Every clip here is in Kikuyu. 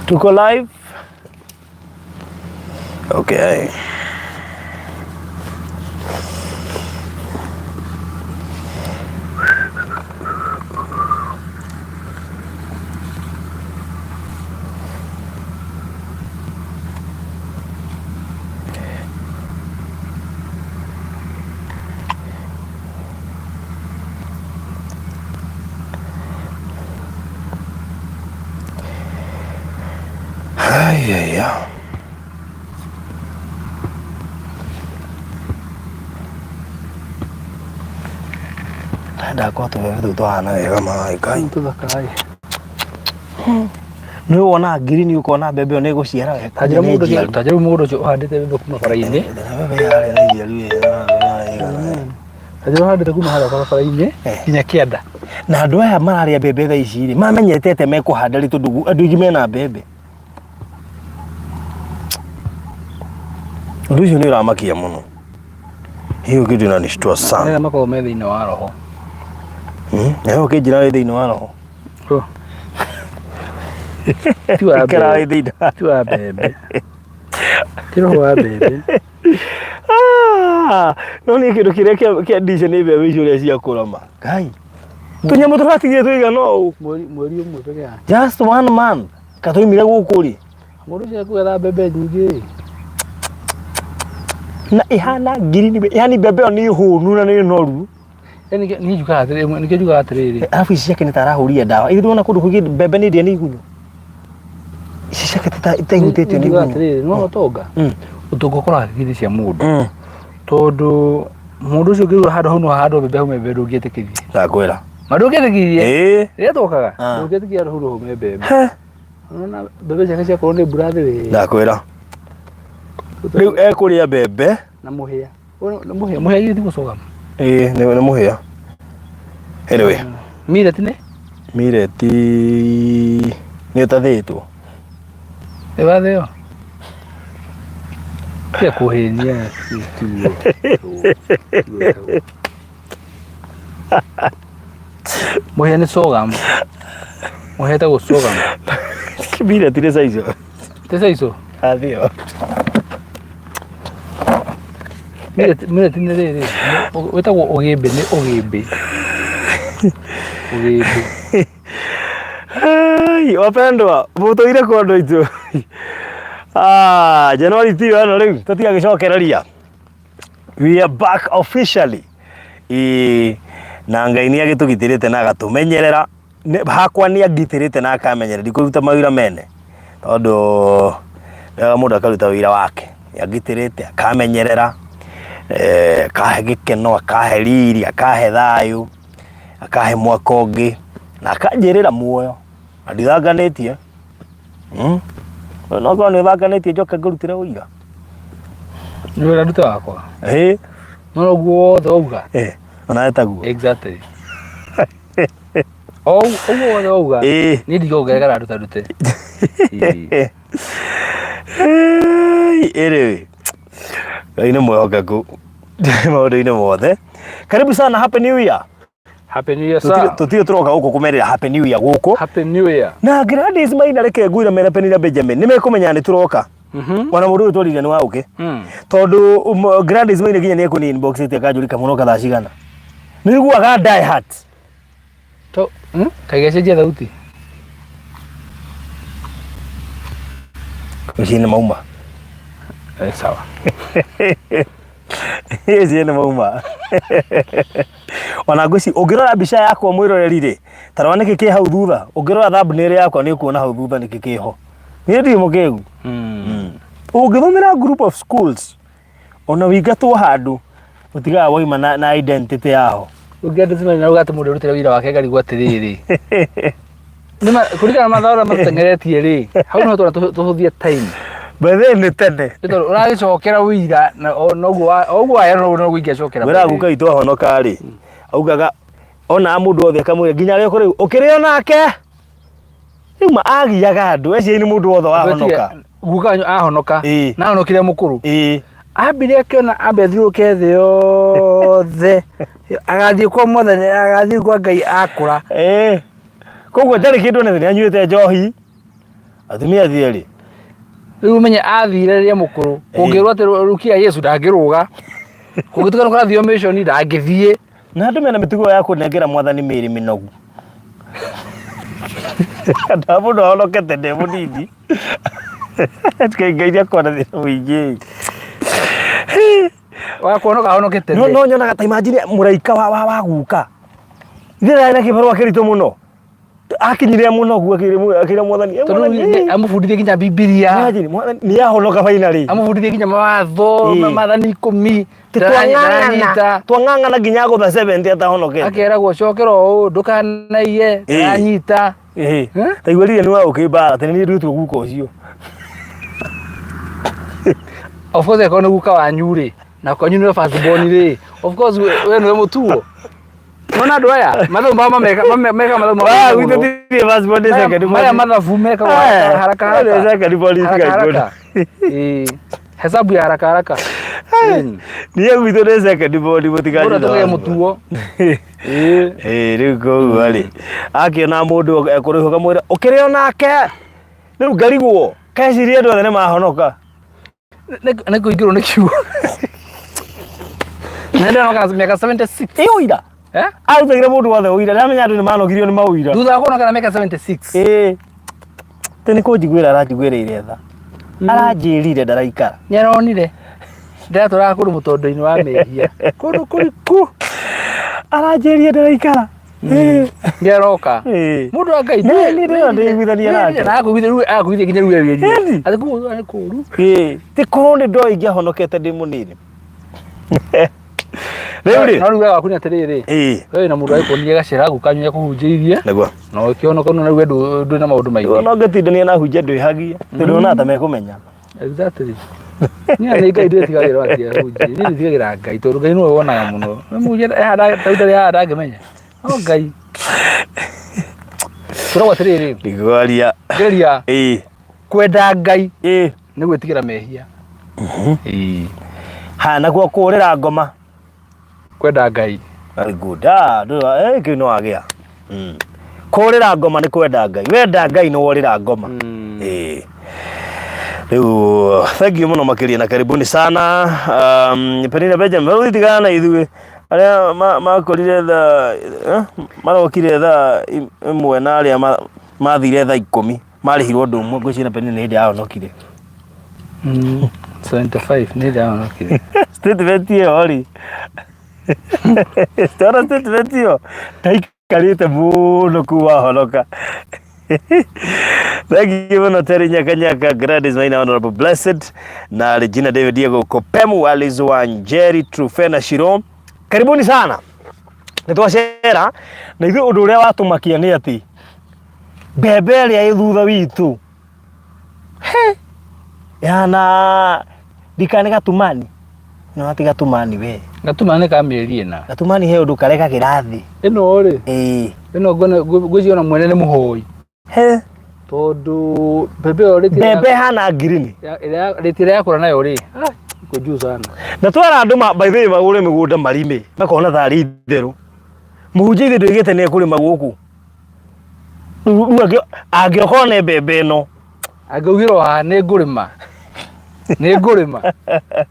Tuko live? Okay. Haya. Ndakwa tũbebe tũu tũhana wega maĩ Ngai. Tũthakaĩ. Nĩ wona ngirini ũkona mbembe ĩyo nĩ ĩgũciara wega. Tanjĩra mũgũnda ũcio, tanjĩra mũgũnda ũcio ũhandĩte mbembe kuma bara-inĩ. Mbembe yarĩ na njiaru ĩ, Tanjĩra ũhandĩte kuma harĩa barabara-inĩ Eh. nginya kĩanda. Na andũ aya mararĩa mbembe thaa ici rĩ, mamenyete atĩa mekũhanda rĩ tondũ andũ aingĩ mena mbembe. Ũndũ ũcio nĩ ũramakia mũno. Hiyo kitu inanishtua sana. Arĩa makoragwo me thĩinĩ wa roho. Nawe ũkĩnjĩra wĩ thĩinĩ wa roho. Oh. Ti wa Ikara wĩ mbembe. thĩinĩ wa Ti wa mbembe. Ti roho wa mbembe. Ah, no niĩ kĩndũ kĩrĩa kĩa ndice nĩ mbembe icio ũrĩa ciakũra ma. Ngai. Tũnyamũ tũratigire tũigana ũũ. Mweri ũmwe peke yake. Just one month. Katũimire gũkũ rĩ. Mũndũ ũcio ekũgetha mbembe nyingĩ. Na ihana ngirini, yani mbembe ĩyo nĩ hũnu na nĩ noru. Yaani niĩ njugaga atĩrĩrĩ, nĩkĩo njugaga atĩrĩrĩ. Arabu ici ciake nĩ ta arahũrire ndawa. Ithuĩ ndĩrona kũndũ kũngĩ mbembe nĩ ndĩe nĩ igunyũ. Ici ciake ta itahutĩtio nĩ Njugaga igunyũ. atĩrĩrĩ, nĩwona ũtonga? Ũtonga ũkoraga hakiri cia mũndũ. Tondũ mũndũ ũcio ũngĩrura handũ hau no hahandwo mbembe haume mbembe ndũngĩtĩkĩrie. Ndakwĩra. Ma ndũngĩtĩkĩrie. Ĩĩ. Rĩrĩa twokaga, Ah. ndũngĩtĩkĩria handũ hau no haume mbembe. He. Unaona mbembe ciake ciakorwo nĩ mbura thĩ wĩ. Ndakwĩra. Rĩu ekũrĩa mbembe. Na mũhĩa. Ũyũ nĩ Mũhĩa, mũhĩa githĩ ti gũcogama. Ĩĩ nĩ mũhĩa. Anyway, Millet nĩ? millet nĩ ũtathĩĩtwo. Nĩ wathĩo? Tiga kũhenia tiguo. Mũhĩa nĩ sorghum. Mũhĩa ĩtagwo sorghum. Millet nĩ saizo. Ti saizo? Athĩo. Millet millet nĩ rĩrĩ, wĩtagwo ũgĩmbĩ nĩ ũgĩmbĩ. Ũgĩmbĩ. Ai, wapendwa mũtũire kwa andũ aitũ. Ah, Januari tiyo ĩno rĩu tũtigagĩcokereria. We are back officially. Ĩĩ, na Ngai nĩ agĩtũgitĩrĩte na agatũmenyerera. Hakwa nĩ angitĩrĩte na akamenyerera, ndikũruta mawĩra mene tondũ wega mũndũ akaruta wĩra wake. Nĩ angitĩrĩte akamenyerera, akahe gĩkeno, akahe riri, akahe thayũ, akahe mwaka ũngĩ na akanjĩrĩra muoyo na ndithanganĩtie. No korwo nĩ ũthanganĩtie njoke ngũrutĩre ũira. Nĩ wĩra ndute wakwa. Ĩĩ. No ũguo wothe wauga. Eh, ona taguo. Exactly. O ũguo wothe wauga. Ĩĩ. Niĩ ndigongerera nduta ndute. Ĩĩ. Anyway, Ngai nĩ mwĩhokeku maũndũ-inĩ mothe. Karibu sana, Happy New Year. Happy New Year, sir. Tũtirĩ tũroka gũkũ kũmerĩra Happy New Year gũkũ. Happy New Year. Na Gladys Maina reke ngwĩre mena Penina Benjamin nĩ mekũmenya nĩ tũroka. Ona mũndũ ũyũ twaririe nĩ wa ũkĩ. Tondũ Gladys Maina nginya nĩ ekũni inbox ĩte akanjũria mũroka thaa cigana. Nĩ ũiguaga die heart. To, Kaigĩcenjia thauti. Ũcio nĩ mauma. Eh, sawa. Ũcio nĩ mauma. Ona ngwĩci ũngĩrora mbica yakwa mwĩroreri rĩ, ta rora nĩkĩ kĩ hau thutha. Ũngĩrora thumbnail yakwa nĩ ũkuona hau thutha nĩkĩ kĩho. Niĩ ndirĩ mũkĩgu. Ũngĩthomera group of schools ona wĩingatwo handũ ũtigaga wauma na identity yaho. Ũngĩenda cimani na ũgate mũndũ arutĩre wĩra wake ngarigwo atĩrĩrĩ. Nĩma kũringana na mathaa ũrĩa matũteng'eretie rĩ, hau no tũra tũhũthie time. By the way nĩ tene. Nĩ tondũ ũragĩcokera wĩira na noguo o ũguo waya noguo noguo ingĩacokera. Ngwĩraga guka witũ ahonoka rĩ, augaga ona mũndũ wothe akamwĩra nginya arĩa ũkũrĩu ũkĩrĩ onake. Rĩu ma agiaga andũ eciria nĩ mũndũ wothe wahonoka. Guka wanyu ahonoka Ĩĩ. na ahonokire mũkũrũ. Ĩĩ. Ambire akĩona ambe athiũrũke thĩ yothe. Yothe agathiĩ kwa mwathani, agathiĩ kwa Ngai akũra. Eh. Koguo ndarĩ kĩndũ nĩ anyuĩte njohi. Atumia thiĩ rĩ. Rĩu ũmenye athire rĩrĩa mũkũrũ, kũngĩrwo atĩ rukia Yesu ndangĩrũga, kũngĩtuĩka nĩ kũrathio mission ndangĩthiĩ. Na andũ mena mĩtugo ya kũnengera mwathani mĩĩrĩ mĩnogu. Nda mũndũ ahonokete ndĩ mũnini. Ngai Ngai nĩakorwo na thĩna mũingĩ. Wakuonoka ahonokete No no nyonaga ta imagine mũraika wa guka. Ithe ndarĩ na kĩbarũa kĩritũ mũno. Akinyire mũnogu akĩra mwathani. "Eh, tondũ mwathani, eh." amũbundithie nginya Bibilia, Imagine, mwathani nĩ ahonoka finally. amũbundithie nginya mawatho, maathani 10, Twang'ang'ana ndaranyita. twang'ang'ana nginya gũtha 70 atahonokete. Akeragwo cokera ũũ, ndũkanaiye, ndaranyita. Ĩĩ. Eh? Ta igua rĩrĩa nĩ ũkĩmbara tene niĩ nduĩtwo guka ũcio. Of course angĩkorwo nĩ guka wanyu rĩ, na kwanyu nĩwe first born rĩ, of course we nĩwe mũtuo. Nona andũ aya mathabu mao mameka meka mathabu mao Ah, mũno. gwitũ ti first born nĩ second born. Maya mathabu mekagwo Eh, haraka nĩ haraka. second born Haraka tiga haraka. Ĩĩ. Hesabu ya haraka haraka. Niĩ gwitũ nĩ second born mũtikanjĩte. Mũndũ atũgĩe mũtuo. Ĩĩ. Ĩĩ, rĩu koguo rĩ akĩona mũndũ ekũrĩhwo kamwĩra ũkĩrĩ onake rĩu ngarigwo keciria andũ othe nĩ mahonoka. Nĩ kũingĩrwo nĩ kiugo. Na ndĩroka mĩaka 76. Ĩ ũira. Eh? Arutagĩra mũndũ wothe ũira ndamenya andũ nĩ manogirio nĩ maũira. Thutha wa kuonoka na mĩaka 76. Ĩĩ. Tĩ nĩ kũnjiguĩra aranjiguĩrĩire tha. Aranjĩrire ndaraikara. Nĩ aronire ndĩratũraga kũndũ mũtondo-inĩ wa mehia, kũndũ kũriku. Aranjĩrire ndaraikara. Ĩĩ. Nĩ aroka. Ĩĩ. Mũndũ wa Ngai. Nĩ- nĩ ndĩrona ndĩiguithania nake. Na akũiguithia rĩu, akũiguithia nginya rĩu wĩrire. Ĩni. Atĩ kũu nĩ kũũru. Ĩĩ. Ti korwo nĩ ndoĩ ingĩahonokete ndĩ mũnini. Rĩu rĩ. No rĩu wega waku nĩ atĩrĩrĩ. Ĩĩ. We wĩna mũndũ agĩkuonirie gacĩra gukanyu akũhunjĩirie. Nĩguo. Na ũkĩhonoka no rĩu we ndũrĩ na maũndũ maingĩ. No ngĩtindania na hunjia ndwĩhagia. Tondũ onaga ta mekũmenya. Exactly. Niĩ nĩ Ngai ndĩtigagĩra atĩ ahunjie. Niĩ ndĩtigagĩra Ngai tondũ Ngai nĩwe wonaga mũno. Nĩ mũhunjia ta ndarĩ haha ndangĩmenya. No Ngai. Tũragwo atĩrĩrĩ. Ndigwaria. Geria Ĩĩ. kwenda Ngai Ĩĩ. nĩ gwĩtigĩra mehia. Ĩĩ. Ha nakuo kũrĩra ngoma. Kwenda Ngai. Very good. Ah, ndũ eh kĩu nĩ wagĩa. Kũrĩra ngoma nĩ kwenda Ngai. Wenda Ngai nĩ worĩra ngoma. Ĩĩ. Rĩu thank you mũno makĩria na karibuni sana. Penina Benjamin, rĩu tigana na ithuĩ arĩa makorire thaa marokire thaa 1 na arĩa mathire thaa 10 marĩhirwo ũndũ ũmwe. Ngwĩciria na Penina nĩ hĩndĩ yahonokire. 75 nĩ hĩndĩ yahonokire. Statement ĩyo rĩ. Tora statement ĩyo ndaikarĩte mũno kuma honoka. Thank you mũno Terry Nyakanyaka, Gladys Maina, Honorable Blessed na Regina David Diego Kopemu, Alice Wanjeri, Trufena Shiro. Karibuni sana. Nĩ twacera na ithuĩ ũndũ ũrĩa watũmakia nĩ atĩ mbembe ĩrĩa ĩ thutha witũ he yana ndikane gatumani no ati gatumani we. Gatumani ka mĩeri 4. Gatumani he ũndũ karekagĩra thĩ. Ĩno rĩ. Ĩĩ. Ĩno ngwĩciria ona mwene nĩ mũhoi. He. Tondũ mbembe ĩyo rĩti mbembe hana ngirini. Rĩti ĩrĩa yakũra nayo rĩ, iko juu sana. Na twara andũ by the way magũre mĩgũnda marime makona tarĩ itherũ. Mũhunjia ithe ndoigĩte nĩ ekũrĩma gũkũ. Rĩu angĩoka one mbembe ĩno. Angĩaugire haha nĩ ngũrĩma. Nĩ ngũrĩma.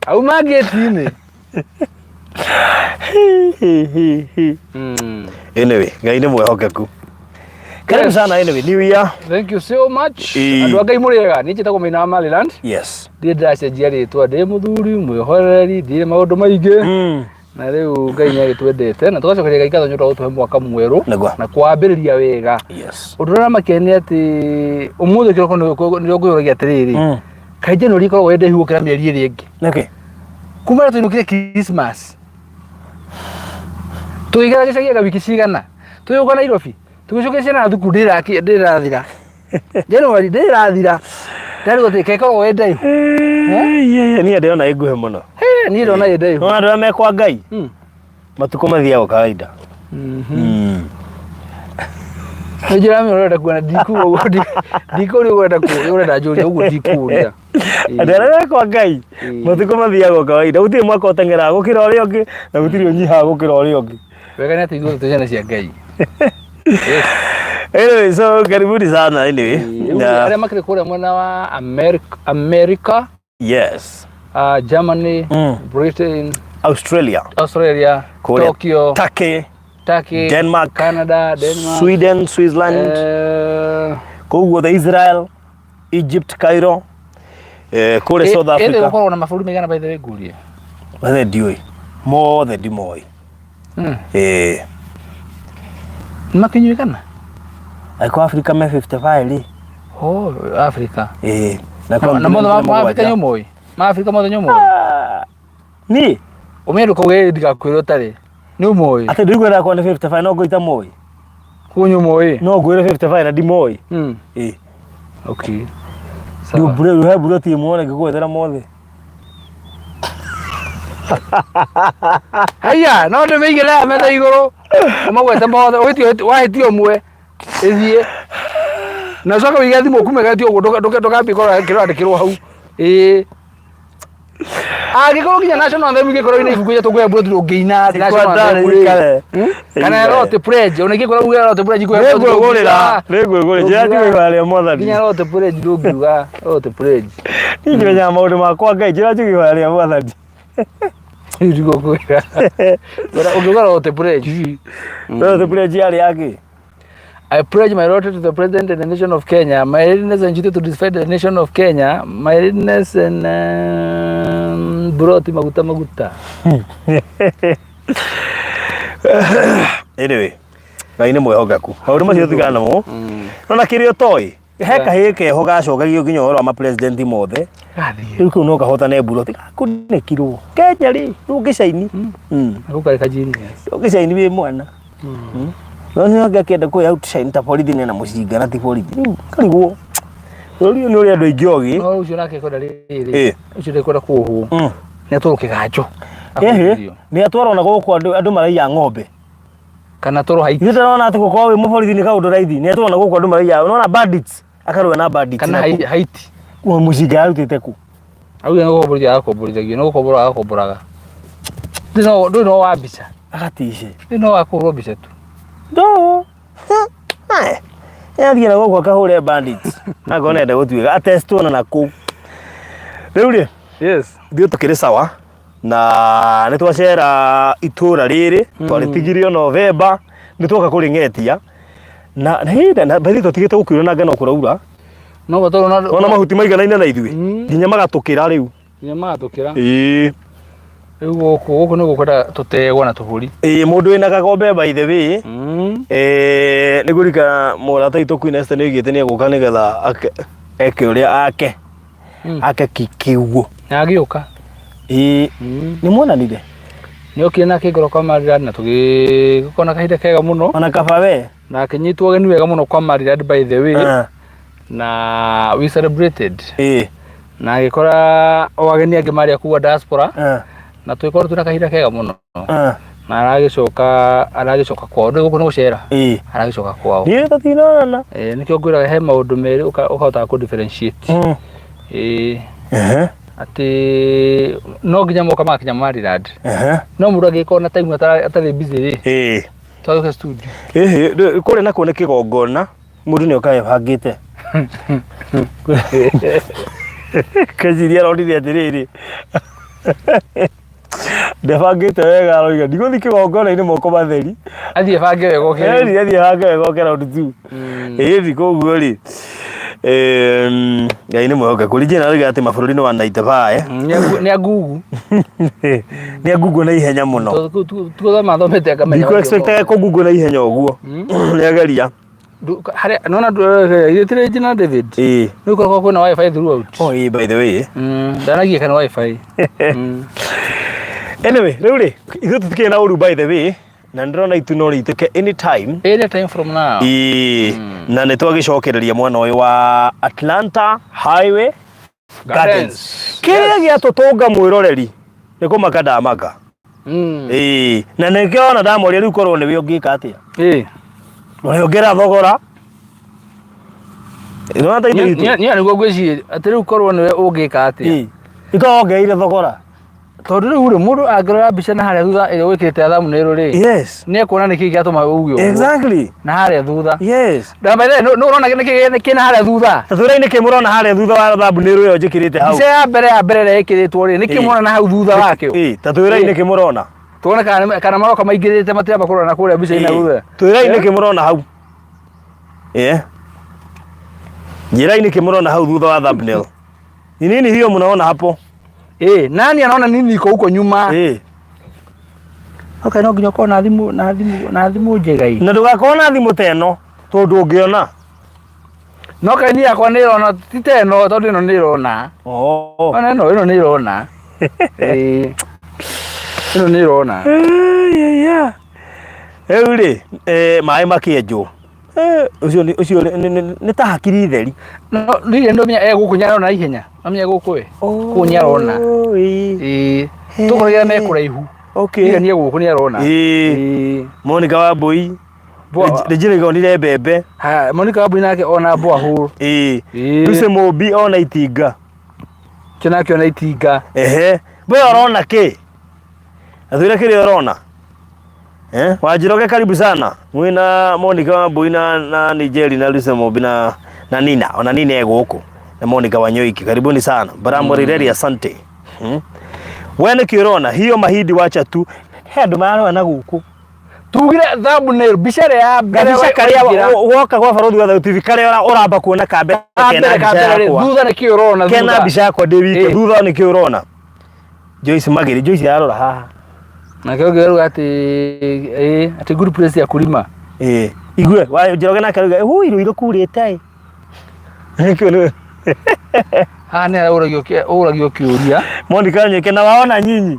Auma ngĩti-inĩ. Anyway, Ngai nĩ mwĩhokeku. Karibu sana anyway, New Year. Thank you so much. Ĩĩ. Andũ a Ngai mũrĩ ega, niĩ njĩtagwo Maina wa Maryland. Yes. Ndirĩ ndĩracenjia rĩtwa, ndĩ mũthuri mwĩhoreri, ndirĩ maũndũ maingĩ. Na rĩu Ngai nĩ agĩtwendete na tũgacokeria Ngai ngatho nĩ ũndũ wa gũtũhe mwaka mwerũ Nĩguo. na kwambĩrĩria wega. Yes. Ũndũ ũrĩa ũramakia nĩ atĩ ũmũthĩ kĩroko nĩrĩo ngwĩyũragia atĩrĩrĩ, kaĩ January ĩkoragwo ĩ ndaihu gũkĩra mĩeri ĩrĩa ĩngĩ? Nĩkĩ? Kuma rĩrĩa twainũkire Christmas tũgĩikara gĩcagi anga wiki cigana, tũgĩũka Nairobi, tũgĩcokia ciana thukuru ndĩrathira. January ndĩrathira. Ndarigwo atĩ kaĩ ĩkoragwo ĩ ndaihu. Niĩ ndĩrona ĩ nguhĩ mũno. Niĩ ndĩrona ĩ ndaihu. No andũ arĩa me kwa Ngai matukũ mathiaga kawaida. Nĩ njĩra mĩ ũrenda kuona ndikuga ũguo ndikũria ũguo ũrenda kũũria, ũrenda njũrie ũguo ndikũria. Andũ arĩa me kwa Ngai matukũ mathiaga o kawaida, gũtirĩ mwaka ũteng'eraga gũkĩra ũrĩa ũngĩ na gũtirĩ ũnyihaga gũkĩra ũrĩa ũngĩ. Wega nĩ atĩ ithuothe twĩ ciana cia Ngai. Yes. Anyway, so karibuni sana anyway. Rĩu Na, arĩa makĩrĩ kũrĩa mwena wa America, America yes. Germany, Britain, Australia, Australia, Kũrĩa Tokyo, Turkey, Turkey, Denmark, Canada, Denmark, Sweden, Switzerland, kũu guothe Israel, Egypt, Cairo, kũrĩa South ĩndĩ Africa. gũkoragwo na mabũrũri maigana by the way ngurie. Othe ndiũĩ. Mothe ndimoĩ. Nĩ makinyuĩkana? Angĩkorwo Africa me 55 rĩ. Oh, Africa. Na kwa Na mothe ma Africa nĩ ũmoĩ? Ma Africa mothe nĩ ũmoĩ? Ah, Niĩ Ũmenye ndũkauge ndigakwĩre ũtarĩ. Nĩ ũmoĩ? atĩ ndĩkwenda kwa nĩ 55 no ngũita moĩ. Kũu nĩ ũmoĩ? No ngwĩre 55 na ndimoĩ. Okay. Rĩu Sawa. mbura he mbura ti muone ngĩgwethera mothe. Haiya, no ndĩmĩigĩre metha igũrũ. Ũmagwete mothe, ũhĩtie wahĩtia ũmwe. Ĩthiĩ. Na ũcoke ũige thimũ ũkumegetie ũguo ndũkambie kũrora kĩrandĩkĩrwo hau. Ĩĩ. Angĩkorwo nginya national anthem ingĩkorwo ina ibuku tũkũhe mbura ndũngĩina national anthem rĩ. Ikare. Kana Lotte Pledge, ona ingĩkorwo uge Lotte Pledge ikũhe mbura Nĩngwĩgũrĩra, nĩngwĩgũrĩra. Njĩra njuge igũrũ rĩa mwathani. Nginya Lotte Pledge ndũngiuga Lotte Pledge. Niĩ ndimenyaga maũndũ makwa Ngai, njĩra njuge igũrũ rĩa mwathani. Rĩu ndigũkwĩra. Ũngiuga Lotte Pledge. Lotte Pledge yarĩ yakĩ? I pledge my loyalty to the President and the nation of Kenya, my readiness and duty to defend the nation of Kenya, my readiness and broti maguta maguta. Anyway, Ngai nĩ mwĩhokeku. Maũndũ macio tigana namo. No na kĩrĩa ũtoĩ, he kahĩĩ keho gacokagio nginya ũhoro wa mapresident mothe. Gathiĩ. Rĩu kĩu no kahotane mburoti gakunĩkirwo. Kenya rĩ, ndũngĩcaini. Gũkarĩ genius. Ndũngĩcaini wĩ mwana. No nĩ angĩ akĩenda kũĩ outshine ta borithi nĩ na mũcinga na ti borithi. Rĩu karigwo. Bũrũri ũyũ nĩ ũrĩ andũ aingĩ ogĩ. No ũcio nake kwenda rĩrĩ. Ũcio ndekwenda kũhwo. Nĩ atwarwo kĩganjo. Ehe, nĩ atwarwo na gũkũ andũ andũ maraiya ng'ombe. Kana atwarwo Haiti. Ithuĩ tũrona atĩ gũkorwo wĩ mũborithi nĩ kaũndũ raithi. Nĩ atwarwo na gũkũ andũ maraiya, unaona bandits. Akarũa na bandits. Kana Haiti. Mũcinga arutĩte kũ? Auge nĩ gũkomborithia agakomborithagio, nĩ gũkombora agakomboraga. Ndũrĩ no wa mbica. Agatice. Ndũrĩ no wa kũhũrwo mbica tu. Ndũ. Athiĩ na gũkũ akahũre bandits. Akorwo nĩ enda gũtuĩka atestwo na nakũu. Rĩu rĩ, Yes. ithuĩ tũkĩrĩ sawa na nĩ twacera itũra rĩrĩ twarĩtigirio November nĩ twoka kũrĩng'etia na na by the way tũtigĩte gũkiura na ngano kũraura. No batoro na Ona mahuti maiganaine na ithuĩ nginya magatũkĩra rĩu. Nginya magatũkĩra. Ĩĩ. Rĩu gũkũ gũkũ nĩ gũkwenda tũtegwa na tũbũri. Ĩĩ mũndũ wĩna kagombe by the way. Nĩ ngũririkana mũrata witũ Queen Esther nĩ oigĩte nĩ egũka nĩgetha eke ũrĩa ake. Ake kiugo. Na agĩũka. Ĩĩ. Nĩ muonanire? Nĩ okire na akĩngora kwa Maridad na tũgĩkorwo na kahinda kega mũno. Ona kaba we. Na akĩnyitwo ũgeni wega mũno kwa Maridad by the way. Na we celebrated. Na agĩkora o ageni angĩ marĩ a kuma diaspora. Na tũgĩkorwo twĩna kahinda kega mũno. Na aragĩcoka kwao. Ndũĩ gũkũ nĩ gũcera. Aragĩcoka kwao. Niĩ tũtinonana. Nĩkĩo ngwĩraga he maũndũ merĩ ũkahotaga kũ differentiate. Atĩ no nginya moka magakinya Maryland. No mũndũ angĩkorwo na time atarĩ busy rĩ. Twagĩũka studio. Kũrĩa nakuo nĩ kĩgongona. Mũndũ nĩ okaga ebangĩte. Keciria aronire atĩrĩrĩ. Ndebangĩte wega aroiga ndigũthiĩ kĩgongona-inĩ moko matheri. Athiĩ abange wega oke. Ĩni athiĩ abange wega oke round 2. Ĩni koguo rĩ. Ngai nĩ mwĩhokeku. Ringĩ aroiga atĩ mabũrũri nĩ 195. Nĩ angugu. Nĩ angugu na ihenya mũno. Tugothoma athomete akamenya. Ndikũ expectaga kũngungo na ihenya ũguo. Nĩ ageria. Harĩa nona itĩrĩ njina David. Ĩĩ. Nĩ ũkoragwo kwĩna wifi throughout. Oh, ĩĩ by the way. Ndanagiĩka nĩ wifi. Anyway, rĩu rĩ, ithuĩ tũtikĩrĩ na ũru by the way, na nĩndĩrona itu no rĩitĩke anytime. Anytime from now. Ĩĩ, na nĩ twagĩcokereria mwena ũyũ wa Atlanta Highway Gardens. Kĩrĩa gĩatũtũnga mwĩroreri nĩ kũmaka ndamaka. Ĩĩ, na nĩkĩo ona ndamoria rĩu korwo nĩwe ũngĩka atĩa? Ĩĩ. Ũrĩa ũngĩra thogora. Nĩwona ta indo itũ? Niĩ nĩguo ngwĩciria atĩ rĩu korwo nĩwe ũngĩka atĩa. Ĩĩ. Ikorwo wongereire thogora. Tondũ rĩu rĩ mũndũ angĩrora mbica na harĩa thutha ĩrĩa wĩkĩrĩte thumbnail rĩ Yes. nĩ ekuona nĩkĩ gĩatũma uge ũguo. Exactly. Na harĩa thutha. Yes. Na by the way, nũ ũrona nĩkĩ kĩna harĩa thutha? Ta twĩrei nĩkĩ mũrona harĩa thutha wa thumbnail ĩyo njĩkĩrĩte hau. Mbica ya mbere ĩrĩa ĩkĩrĩtwo rĩ nĩkĩ Ĩĩ. mũrona na hau thutha wakĩo? Ĩĩ, ta twĩrei Ĩĩ. nĩkĩ mũrona. Tuone kana maroka maingĩrĩte matiramba kũrora na kũrĩa mbica-inĩ na thutha. Twĩrei nĩkĩ mũrona hau. Ĩĩ. Njĩrai nĩkĩ mũrona hau thutha wa thumbnail. Ni nini hiyo mnaona hapo? Ĩĩ, nani anaona nini iko huko nyuma? Ĩĩ. Okay, no nginya ũkorwo na thimũ na thimũ na thimũ njega ĩ. Na ndũgakorwo na thimũ ta ĩno tondũ ũngĩona. No kaĩ niĩ yakwa nĩ ĩrona ti ta ĩno tondũ ĩno nĩ ĩrona. Oh. Ona ĩno nĩ ĩrona. Ĩĩ. Ĩno nĩ ĩrona. Rĩu rĩ, maĩ makĩenjwo. Ũcio nĩ ũcio nĩ ta hakiri theri. No rĩrĩa ndomenya e gũkũ nĩarona ihenya. Amenya gũkũ ĩ. Kũu nĩarona. Ĩĩ. Ĩĩ. Tũkoragĩra me kũraihu. Okay. Rĩrĩa niĩ gũkũ nĩarona. Ĩĩ. Ĩĩ. Monica Wambui. Rĩnjĩrĩ onire mbembe. Ha, Monica Wambui nake ona borehole. Ĩĩ. Ĩĩ. Lucy Mũmbi ona itinga. Kĩo nake ona itinga. Ehe. We ũrona kĩ? Athwĩre kĩrĩa ũrona. Eh, Wanjiroge karibu sana. Mwina Monica Wambui na Nigeri na Lucy Mũmbi na Nina. Ona Nina e gũkũ. Na Monica Wanyoiki. Karibuni sana. Baramũrireri asante. We nĩkĩ ũrona? Hiyo mahindi wacha tu. He andũ mararora na gũkũ. Tugire thumbnail mbica ĩrĩa ya mbere Gabica karĩa waingĩra. woka gwa Barũthi wa Thayũ TV karĩa ũramba kuona ka mbere Ka kena mbere ka mbica mbere rĩ, yakwa. thutha nĩkĩ ũrona Kena thutha? mbica yakwa ndĩ wike Ĩĩ. thutha nĩkĩ ũrona? Joyce Magiri, Joyce ararora haha. Nake ũngĩ arauga atĩ ĩĩ atĩ good place ya kulima. Ĩĩ. Igue, wa Njoroge nake arauga, "Hui rũirũ kurĩte ĩ." Nĩkĩo nĩ Haha nĩ ũragio kĩũria. Monica Nyeke na waona nyinyi.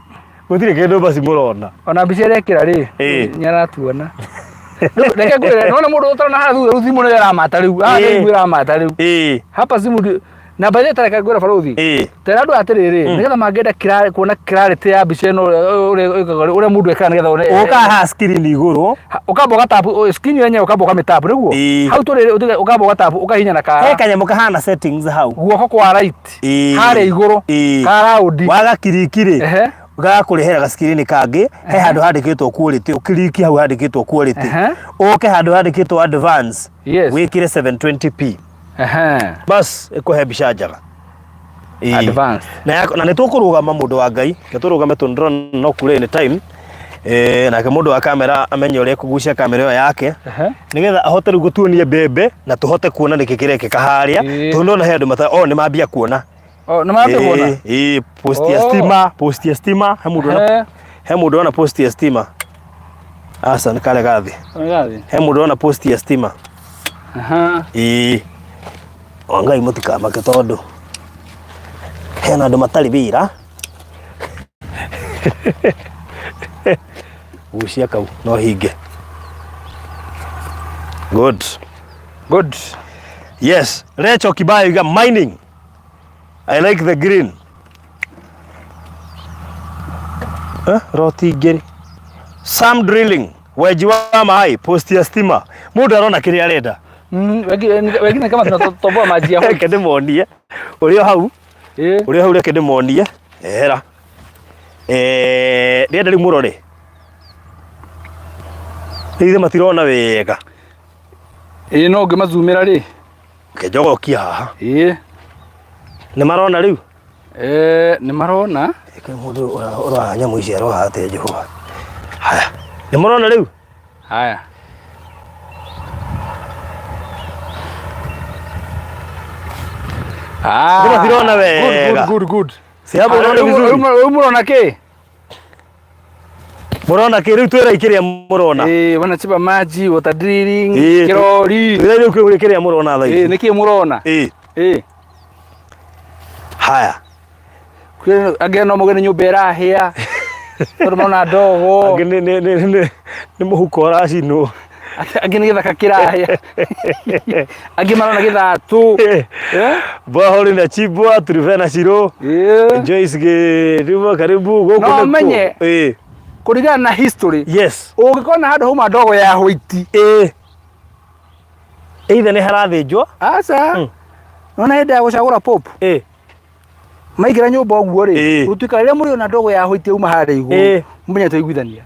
Gũtirĩ kĩndũ basi mũrona. Ona mbica ĩrĩa ĩkĩra rĩ, Ĩĩ. nĩ aratuona. Rĩu reke ngwĩre, nĩwona mũndũ ũtarona haha thutha rĩu thimũ nĩyo ĩramata rĩu. Haha nĩ Ĩĩ. thimũ ĩramata rĩu. Ĩĩ. Hapa simu ndio na by the way tareke ngwĩre barũthi. Ĩĩ. Tera andũ atĩrĩrĩ, nĩgetha mangĩenda kuona clarity ya mbica ĩno ũrĩa mũndũ ekaga nĩgetha one. Ũkaga haha screen igũrũ. Ũkamba ũgatapu screen yenyewe ũkamba ũkamĩtapu nĩguo. Ĩĩ. Hau tũrĩ ũkamba ũgatapu ũkahihinya na He kara. kanyamũ kahana settings hau. Guoko kwa right. Ĩĩ. Harĩa igũrũ. Ĩĩ. Ka round. Wagakiriki rĩ. Ehe. Gagakũrehera gaskirini kangĩ he handũ handĩkĩtwo quality ũkiriki hau handĩkĩtwo quality Ehe. ũke handũ handĩkĩtwo advance Yes. wĩkĩre 720p Ehe. bas ĩkũhe mbica njega. Ĩĩ. Advanced. Na nĩ tũkũrũgama mũndũ wa Ngai ke tũrũgame tondũ ndĩrona no kure any time nake mũndũ wa kamera amenye ũrĩa ekũgucia kamera ĩyo yake Ehe. nĩgetha ahote rĩu gũtuonia mbembe na tũhote kuona nĩkĩ kĩrekĩka harĩa Ĩĩ. tondũ ndona he andũ mata oh nĩ mambia kuona. Oh, nĩ mambia kuona. Ĩĩ, ĩĩ, post ya Oh. stima, post ya stima, he mũndũ ona Ehe. he mũndũ ona post ya stima. Aca nĩ karĩa gathĩ. Nĩ gathĩ. He mũndũ ona post ya stima. Aha. Ĩĩ. O Ngai mũtikamake tondũ hena andũ matarĩ wĩra. Gucia kau no hinge. Good. Good. Yes, Rachel Kibayo iga mining. I like the green. Roti ingĩrĩ. Sam drilling, wenji wa maĩ, post ya stima. Mũndũ arona kĩrĩa arenda. Wengine kama tunatoboa maji ya Reke ndĩmonie. Ũrĩ o hau, Eh. ũrĩ o hau reke ndĩmonie. Ehera. Ndĩrenda rĩu mũrore. Rĩu ithe matirona wega. Ĩĩ no ũngĩmazumĩra rĩ. Reke njogokie haha. Ĩĩ. Nĩ marona rĩu? Nĩ marona. Reke mũndũ ũroha nyamũ ici aroha atĩa Jehova. Haya. Nĩ mũrona rĩu? Haya. Ah. Nĩ matirona wega. Good, good, good. Si hapo unaona vizuri? Rĩu mũrona kĩ? Mũrona kĩ rĩu twĩrai kĩrĩa mũrona. Eh, wanachimba maji, water drilling, Ĩĩ, kĩrori. Twĩrai rĩu kĩrĩa mũrona thaa Eh, ici. nĩkĩ mũrona? Ĩĩ. Eh. Haya. Kwĩ angĩ no mauge nĩ nyũmba ĩrahĩa. Tondũ marona ndogo. Angĩ nĩ mũhuko ũracinwo. Angĩ nĩ gĩthaka kĩrahĩa. Angĩ marona gĩthatũ. Eh? Borehole inachimbwa Turufena Shiro. Ĩĩ. Joyce Gĩthumo karibu gũkũ No nĩkuo. menye. Ĩĩ. Kũringana na history. Yes. Ũngĩkona handũ hauma ndogo ya white. Ĩĩ. Either nĩ harathĩnjwo. Aca. Nona hĩndĩ ya gũcagũra pope maingĩra nyũmba ũguo rĩ, gũtuĩka rĩrĩa mũrĩona ndogo ya hũiti yauma harĩa igũrũ, mũmenye twaiguithania.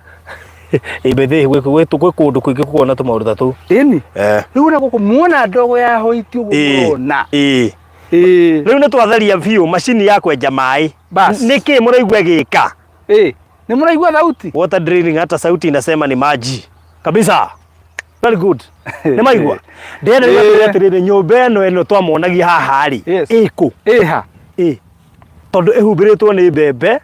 Ĩ bethe gwĩ kũndũ kũingĩ kuona tũmaũndũ ta tũu. Ĩni. Rĩu na gũkũ muona ndogo ya hũiti ũguo mũrona. Rĩu nĩ twatheria biũ macini ya kwenja maĩ. Bas. Nĩkĩ mũraigua ĩgĩka? Nĩ mũraigua thauti? Water drilling hata sauti inasema ni maji. Kabisa. Very good. Nĩ maigua. Ndĩrenda rĩu atwĩre atĩrĩrĩ, nyũmba ĩno ĩno twamonagia haha rĩ, ĩkũ? Ĩha. Ĩ. Tondũ ĩhumbĩrĩtwo nĩ mbembe,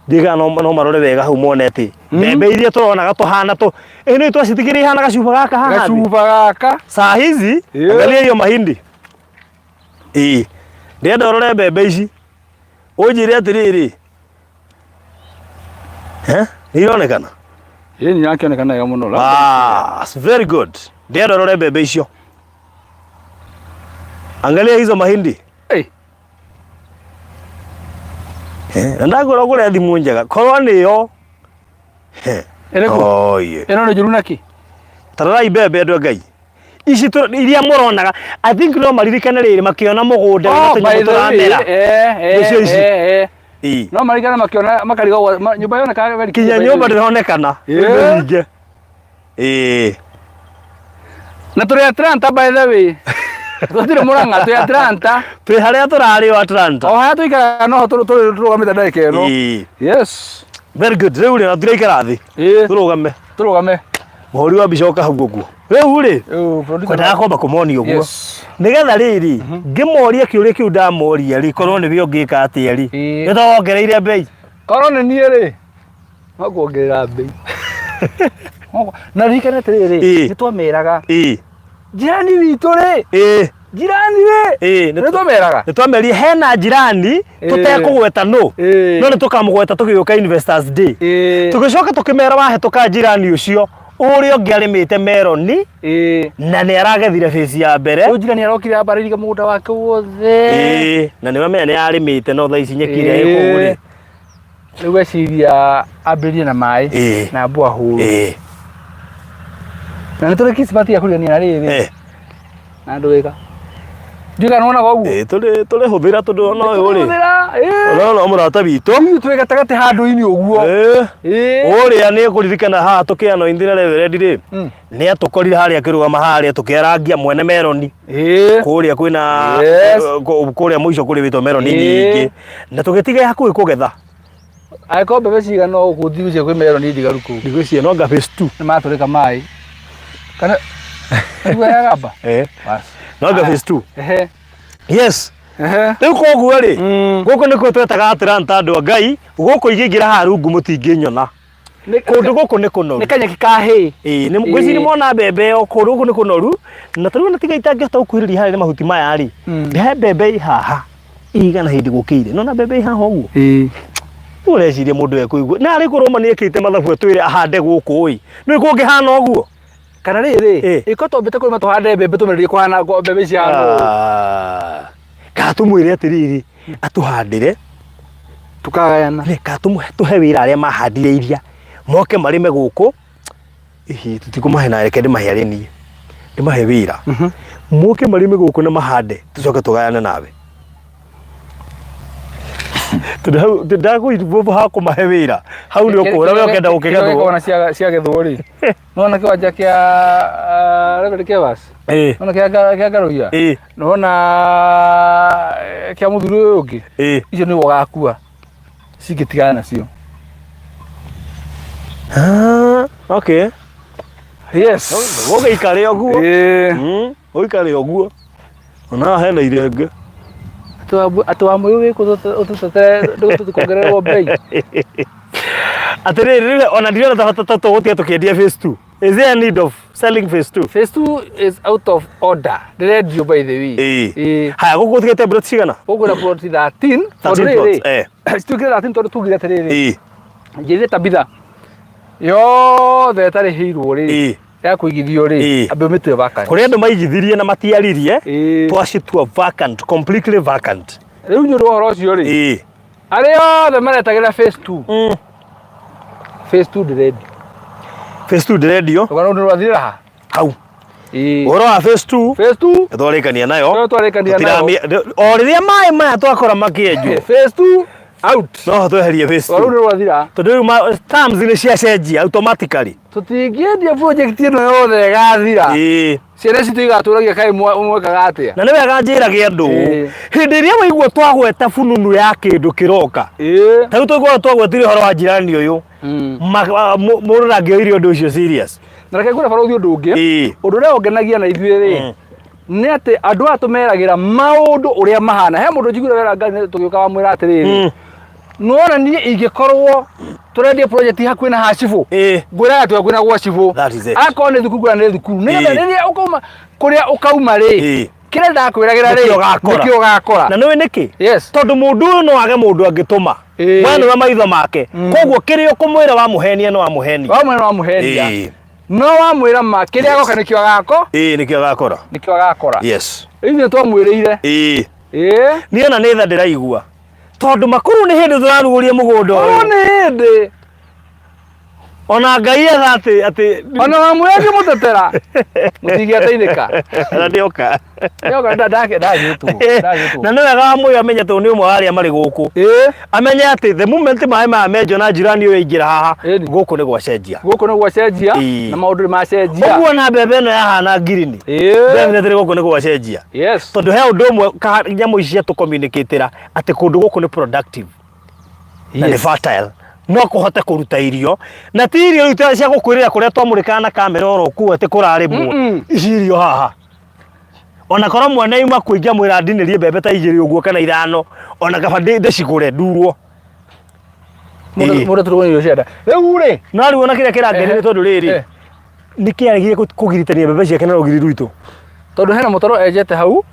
ndiga no no marore wega hau mone atĩ mbembe iria tũronaga tũhana tũ ĩ nĩ twacitigĩrĩ ihana gacuba gaka haha thĩ. Gacuba gaka. Saa hizi angalia hiyo mahindi. Ĩ. Ndĩrenda ũrore mbembe ici. Ũnjĩre atĩrĩrĩ, Eh? Nĩ ironekana? Ĩĩ nĩ irakĩonekana wega mũno. Bas, very good. Ndĩrenda ũrore mbembe icio. Angalia hizo mahindi. Hey. Eh, na ndagũra ũgũre thimũ njega. Korwo nĩyo. Eh. Ĩrĩkũ? Oye. Ĩno nĩ njũru nakĩ? Tarorai mbembe andũ a Ngai. Ici iria mũronaga, I think no maririkane rĩrĩ makĩona mũgũnda wĩna tũnyamũ tũramera. Nĩcio ici. Ĩĩ. No marigana makiona makarigwo nyũmba yonekaga very Kinya clear. nyũmba ndĩronekana. Ĩĩ. Nĩhinge. Ĩĩ. Na tũrĩ Atlanta by the way. Tũtirĩ Murang'a, twĩ Atlanta. Twĩ harĩa tũrarĩ o Atlanta. O harĩa tũikaraga noho tũrũgamĩte ndagĩka ĩno. Ĩĩ. Yes. Very good. Rĩu rĩ, na tũraikara thĩ. Ĩĩ. Tũrũgame. Tũrũgame. Mũhũri wa mbica ũka hau ũguo. Rĩu rĩ, Rĩu producer- kwendaga kwamba kũmonia ũguo. Yes. Nĩgetha rĩrĩ, ngĩmoria kĩũria kĩu ndamoria rĩ, korwo nĩwe ũngĩka atĩa rĩ, Ĩĩ. nĩ ta wongereire mbei. Korwo nĩ niĩ rĩ, no kuongerera mbei. Na ririkane atĩrĩrĩ, Ĩĩ. nĩ twameraga Ĩĩ. jirani witũ rĩ, Ĩĩ. jirani rĩ, Ĩĩ. nĩ twameraga. Nĩ twamerie hena jirani Ĩĩ. tũtekũgweta nũ, Ĩĩ. no nĩ tũkamũgweta tũgĩũka Investors Day. Ĩĩ. Tũgĩcoka tũkĩmera wahĩtũka jirani ũcio ũrĩa ũngĩ arĩmĩte meroni Ĩĩ. na nĩ aragethire bĩci ya mbere. Rĩu jirani arokire ambarĩirie mũgũnda wake wothe. Ĩĩ, na nĩ wamenya nĩ arĩmĩte no thaa ici nyeki ĩrĩa ĩ kũu rĩ. Rĩu eciria ambĩrĩrie na maĩ Ĩĩ. na mbua hũrũ. Ĩĩ. Na nĩ tũrĩ kismati ya kũrigania na rĩrĩ na ndwĩka. Ndiũĩ kana wonaga ũguo. Ĩĩ, tũrĩ tũrĩhũthĩra tondũ ona ũyũ rĩ, Tũrĩhũthĩra, ĩĩ. ona ũyũ no mũrata witũ. Ithuĩ twĩ gatagatĩ handũ-inĩ ũguo. Ĩĩ. Ĩĩ. Ũrĩa nĩ kũririkana haha tũkĩano inthi na reverend rĩ, nĩ atũkorire harĩa akĩrũgama harĩa tũkĩarangia mwene meroni. Ĩĩ. Kũrĩa kwĩna Yes. kũrĩa mũico kũrĩ wĩtwo meroni Ĩĩ. nyingĩ. Na tũgĩtiga hakuhĩ kũgetha. Angĩkorwo mbembe cigana ũguo ndigwĩciria kwĩ meroni ndigaru kũu. Ndigwĩciria no anga phase 2. Nĩ matũrĩka maĩ. Kana nĩguo yagamba? Eh. Bas. No anga phase 2. Ehe. Yes. Ehe. Rĩu koguo rĩ, Mm. gũkũ nĩkuo twetaga Atlanta andũ a Ngai, gũkũ ingĩingĩra haha rungu mũtingĩnyona. Nĩ Kũndũ gũkũ nĩ kũnoru. nĩ kanyeki ka hay. Ĩĩ, nĩ ngwĩciria mona mbembe ĩyo kũndũ gũkũ nĩ kũnoru na tarĩu ona tiga itangĩhota gũkuhĩrĩria harĩa nĩ mahuti maya rĩ, he mbembe ĩ haha igana hĩndĩ gũkĩire. Nona mbembe ĩ haha ũguo? Ĩĩ. Rĩu ũreciria mũndũ ekũigua na arĩ korwo ma nĩekĩte mathabu atwĩre ahande gũkũ ĩ, nĩ kũngĩhana ũguo? Kana rĩrĩ, Ĩĩ. ĩko twambĩte kũrĩma tũhande mbembe tũmererie kũhana mbembe ici hana ũũ. Ah, Kana tũmwĩre atĩrĩrĩ, atũhandĩre Tukagayana. Nĩ, kana tũhe wĩra arĩa mahandire iria moke marĩme gũkũ. Ihi, tũtikũmahe na reke ndĩmahe arĩ niĩ ndĩmahe wĩra moke marĩme gũkũ na mahande tũcoke tũgayane nawe tondũ hau ndakũigua ha kũmahe wĩra hau nĩ ũkũhũra we ũkenda gũkĩgethwo. Kĩrĩa ciagethwo rĩ, nĩwona kĩwanja kĩa Reverend Kevas? Ĩĩ. Nĩwona kĩa kĩa Ngaruiya? Ĩĩ. Nĩwona kĩa mũthuri ũyũ ũngĩ? Ĩĩ. Icio nĩwe ũgakua cingĩtigana nacio. Ah, okay. Yes. Ũgĩikare ũguo. Ĩĩ. Ũikare ũguo. Ona hena irenge. Atĩ wa mũyũ wĩkũ ũtũtetere tũtikongererwo mbei. Atĩrĩrĩ, rĩu ona ndirona ta bata tũgũtiga tũkĩendia phase 2. Is there a need of selling phase 2? Phase 2 is out of order. Ndĩrendio by the way. Ĩĩ. Ĩĩ. Haya, gũkũ ũtigĩte plot cigana? Gũkũ na plot 13. 13 Tondũ rĩrĩ, plots, eh. cituĩkire 13 tondũ tugire atĩrĩrĩ. Ĩĩ. Njĩrire Tabitha yothe ĩtarĩhĩirwo rĩ Ĩĩ. ya kũigithio rĩ Ĩĩ. ambe ũmĩtue vacant. Kũrĩ andũ maigithirie na matiaririe, Ĩĩ. twacitua vacant, completely vacant. Rĩu nĩ ũndũ wa ũhoro ũcio rĩ Ĩĩ. arĩa othe maretagĩra phase 2 phase 2 ndĩrendio. Phase 2 ndĩrendio Rũgano nĩ rwathirĩra ha? hau. Ĩĩ. Ũhoro wa phase 2 Phase 2 twarĩkania nayo. Tũrĩa twarĩkania nayo. O rĩrĩa maĩ maya twakora makĩenjwo Phase 2 out. No tweherie phase Rũu 2 nĩ rwathira. Tondũ rĩu terms nĩ ciacenjia automatically. Tũtingĩendia project ĩno yothe ĩgathira. Ciana citũ igatũragia kaĩ mwekaga atĩa. Na nĩ wega njĩrage andũ hĩndĩ ĩrĩa waigua twagweta fununu ya kĩndũ kĩroka, ta rĩu twaigua twagwetire ũhoro wa jirani ũyũ, mũndũ ndangĩoire ũndũ ũcio serious. Na reke ngwĩre barũthi ũndũ ũngĩ. Ũndũ ũrĩa ũngenagia na ithuĩ rĩ, nĩ atĩ andũ aya tũmeragĩra maũndũ ũrĩa mahana. He mũndũ njiguire wera Ngai tũgĩũka wamwĩra atĩrĩrĩ, nĩwona niĩ ingĩkorwo tũrendia project hakuhĩ na ha cibũ, ngwĩraga twĩ hakuhĩ na gwa cibũ. That is it. Akorwo nĩ thukuru, ngwĩra nĩ thukuru, nĩgetha rĩrĩa ũkauma kũrĩa ũkauma rĩ, kĩrĩa ndakwĩragĩra rĩ, Nĩkĩo ũgakora. Nĩkĩo ũgakora. Na nĩũĩ nĩkĩ? Yes. Tondũ mũndũ ũyũ no age mũndũ angĩtũma. We nĩwe maitho make. Koguo kĩrĩa ũkũmwĩra wamũhenia nĩ wamũhenia. Wamwĩra wamũhenia. No wamwĩra ma kĩrĩa agoka nĩkĩo agako. Ĩĩ, nĩkĩo agakora. Nĩkĩo agakora. Ithuĩ twamwĩrĩire. Niĩ ona nĩ tha ndĩraigua. Tondũ makũrũ nĩ hĩndĩ tũrarugũria mũgũnda ũyũ. Korwo nĩ hĩndĩ. Ona Ngai etha atĩ Ona wamwĩra ngĩmũtetera. Mũtingĩateithĩka. Na ndĩoka. Ndĩoka ndagĩtwo. Ndagĩtwo. Na nĩ wega wamwĩra amenye tondũ nĩ ũmwe wa arĩa marĩ gũkũ. Amenye atĩ the moment maĩ maya menjwo na njirani ũyũ aingĩra haha, gũkũ nĩ gwacenjia. Gũkũ nĩ gwacenjia na maũndũ nĩ macenjia. Ũguo na mbembe ĩno yahana ngirini. Definitely gũkũ nĩ gwacenjia. Tondũ he ũndũ ũmwe nyamũ ici cia tũcommunicatĩra atĩ kũndũ gũkũ nĩ productive. Na nĩ fertile. No kũhote kũruta irio. Na ti irio rĩu cia gũkwĩrĩra kũrĩa twamũrĩkaga na kamera oro kũu atĩ kũrarĩmwo. Ici irio haha. Ona korwo mwene yuma kũ ingĩamwĩra ndinĩrie mbembe ta igĩrĩ ũguo kana ithano, ona kaba ndĩcigũre ndurwo. Mũndũ tũrugwo irio cia nda. Rĩu rĩ, No rĩu ona kĩrĩa kĩrangenia nĩ tondũ rĩrĩ, nĩkĩ aregire kũgiritania mbembe ciake na rũgiri rwitũ? Tondũ hena mũtaro enjete hau,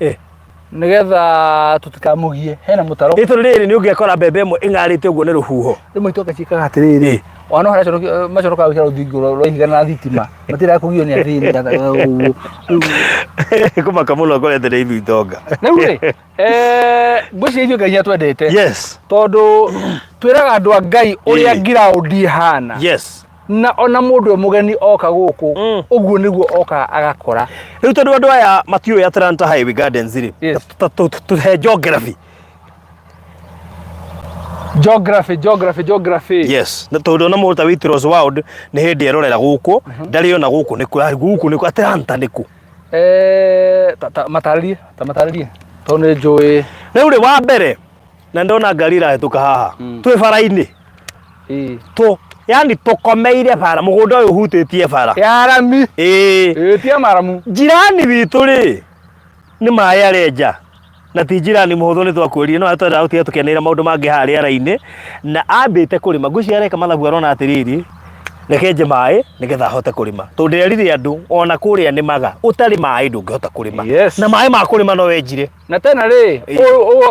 nĩgetha tũtikamũgie. Hena mũtaro. Ĩ tondũ rĩrĩ, nĩ ũngĩakora mbembe ĩmwe ĩng'arĩte ũguo nĩ rũhuho. Rĩmwe itoka ciĩkaga atĩrĩrĩ, ona no harĩa maconokaga gwĩkĩra rũthingo rwa ihiga na thitima, matirega kũgio nĩ athĩni. Kũmaka mũno ngorete nĩ ithuĩ itonga. Rĩu rĩ, ngwĩciria ithuĩ Ngai nĩatwendete. Tondũ twĩraga andũ a Ngai ũrĩa ground ĩhana. Na ona mũndũ e mũgeni oka gũkũ, ũguo nĩguo okaga agakora. Rĩu tondũ andũ aya matiũĩ Atlanta Highway Gardens rĩ, tũhe geography. Geography, geography, geography. Yes, na tondũ ona mũndũ ta Waitrose World nĩ hĩndĩ erorera gũkũ, ndarĩ ona gũkũ nĩ kũ, gũkũ nĩ kũ, Atlanta nĩ kũ? Ta matarĩrie, ta matarĩrie. Tondũ nĩ njũĩ. Rĩu rĩ, wa mbere, na ndona ngari ĩrahĩtũka haha, twĩ bara-inĩ. Tũ, yani tũkomeire bara, mũgũnda ũyũ ũhutĩtie bara. Ya rami. Ĩĩ, ti ya maramu. Jirani witũ rĩ, nĩ maĩ arenja. Na ti jirani mũhũthũ nĩ twakwĩrire, no twendaga gũtiga tũkeneire maũndũ mangĩ haha rĩera-inĩ. Na ambĩte kũrĩma, ngwĩciria areka mathabu arona atĩrĩrĩ, reke nje maĩ nĩgetha ahote kũrĩma. Tondũ ndĩrerire andũ ona kũrĩa nĩmaga, ũtarĩ maĩ ndũngĩhota kũrĩma. Na maĩ ma kũrĩma no wenjire. Na tena rĩ,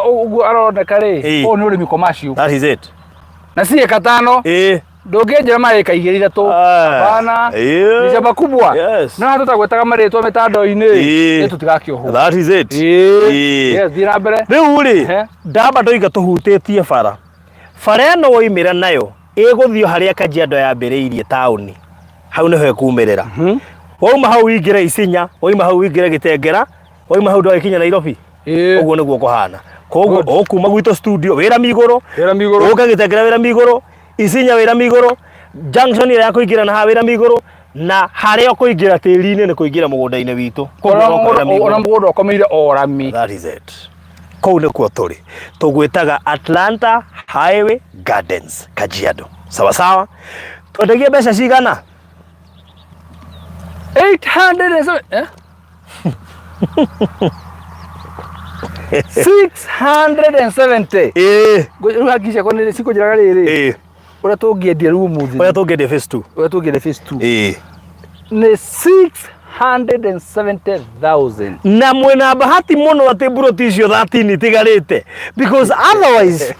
ũguo aroneka rĩ, ũyũ nĩ ũrĩmi commercial. That is it. Na si eka tano. Ndũngĩenjera maĩ eka igĩrĩ ithatũ. Hapana. Ni shamba kubwa. No tũtagwetaga marĩtwa mĩtandao-inĩ. Nĩ tũtigakĩohwo. That is it. Yes, thiĩ na mbere. Rĩu rĩ, ndamba ndoiga tũhutĩtie bara. Bara ĩno woimĩra nayo ĩgũthiĩ harĩa Kajiado yambĩrĩirie taũni. Hau nĩho ĩkumĩrĩra. Wauma hau ũingĩre Isinya, wauma hau ũingĩre Gĩtengera, wauma hau ndwagĩkinya Nairobi. Ũguo nĩguo kũhana. Koguo ũkuma gwitũ studio wĩra migũrũ, Wĩra migũrũ. Ũke Gĩtengera wĩra migũrũ, Isinya wĩra migũrũ, junction ĩrĩa ya kũingĩra na haha wĩra migũrũ, na harĩa ũkũingĩra tĩri-inĩ nĩ kũingĩra mũgũnda-inĩ witũ. Koguo ũroka wĩra migũrũ. Ona mũgũnda ũkomeire o rami. That is it. Kũu nĩkuo tũrĩ. Tũgwĩtaga Atlanta Highway Gardens, Kajiado. Sawa sawa. Twendagia mbeca cigana? 807, eh? 670. Rĩu haki ciakwa nĩ cikũnjĩraga rĩrĩ. Ũrĩa tũngĩendia rĩu ũmũthĩ. Ũrĩa tũngĩendia phase 2. Ũrĩa tũngĩendia phase 2. Nĩ 670,000. Na mwĩna bahati mũno atĩ mburoti icio 13 itigarĩte, because otherwise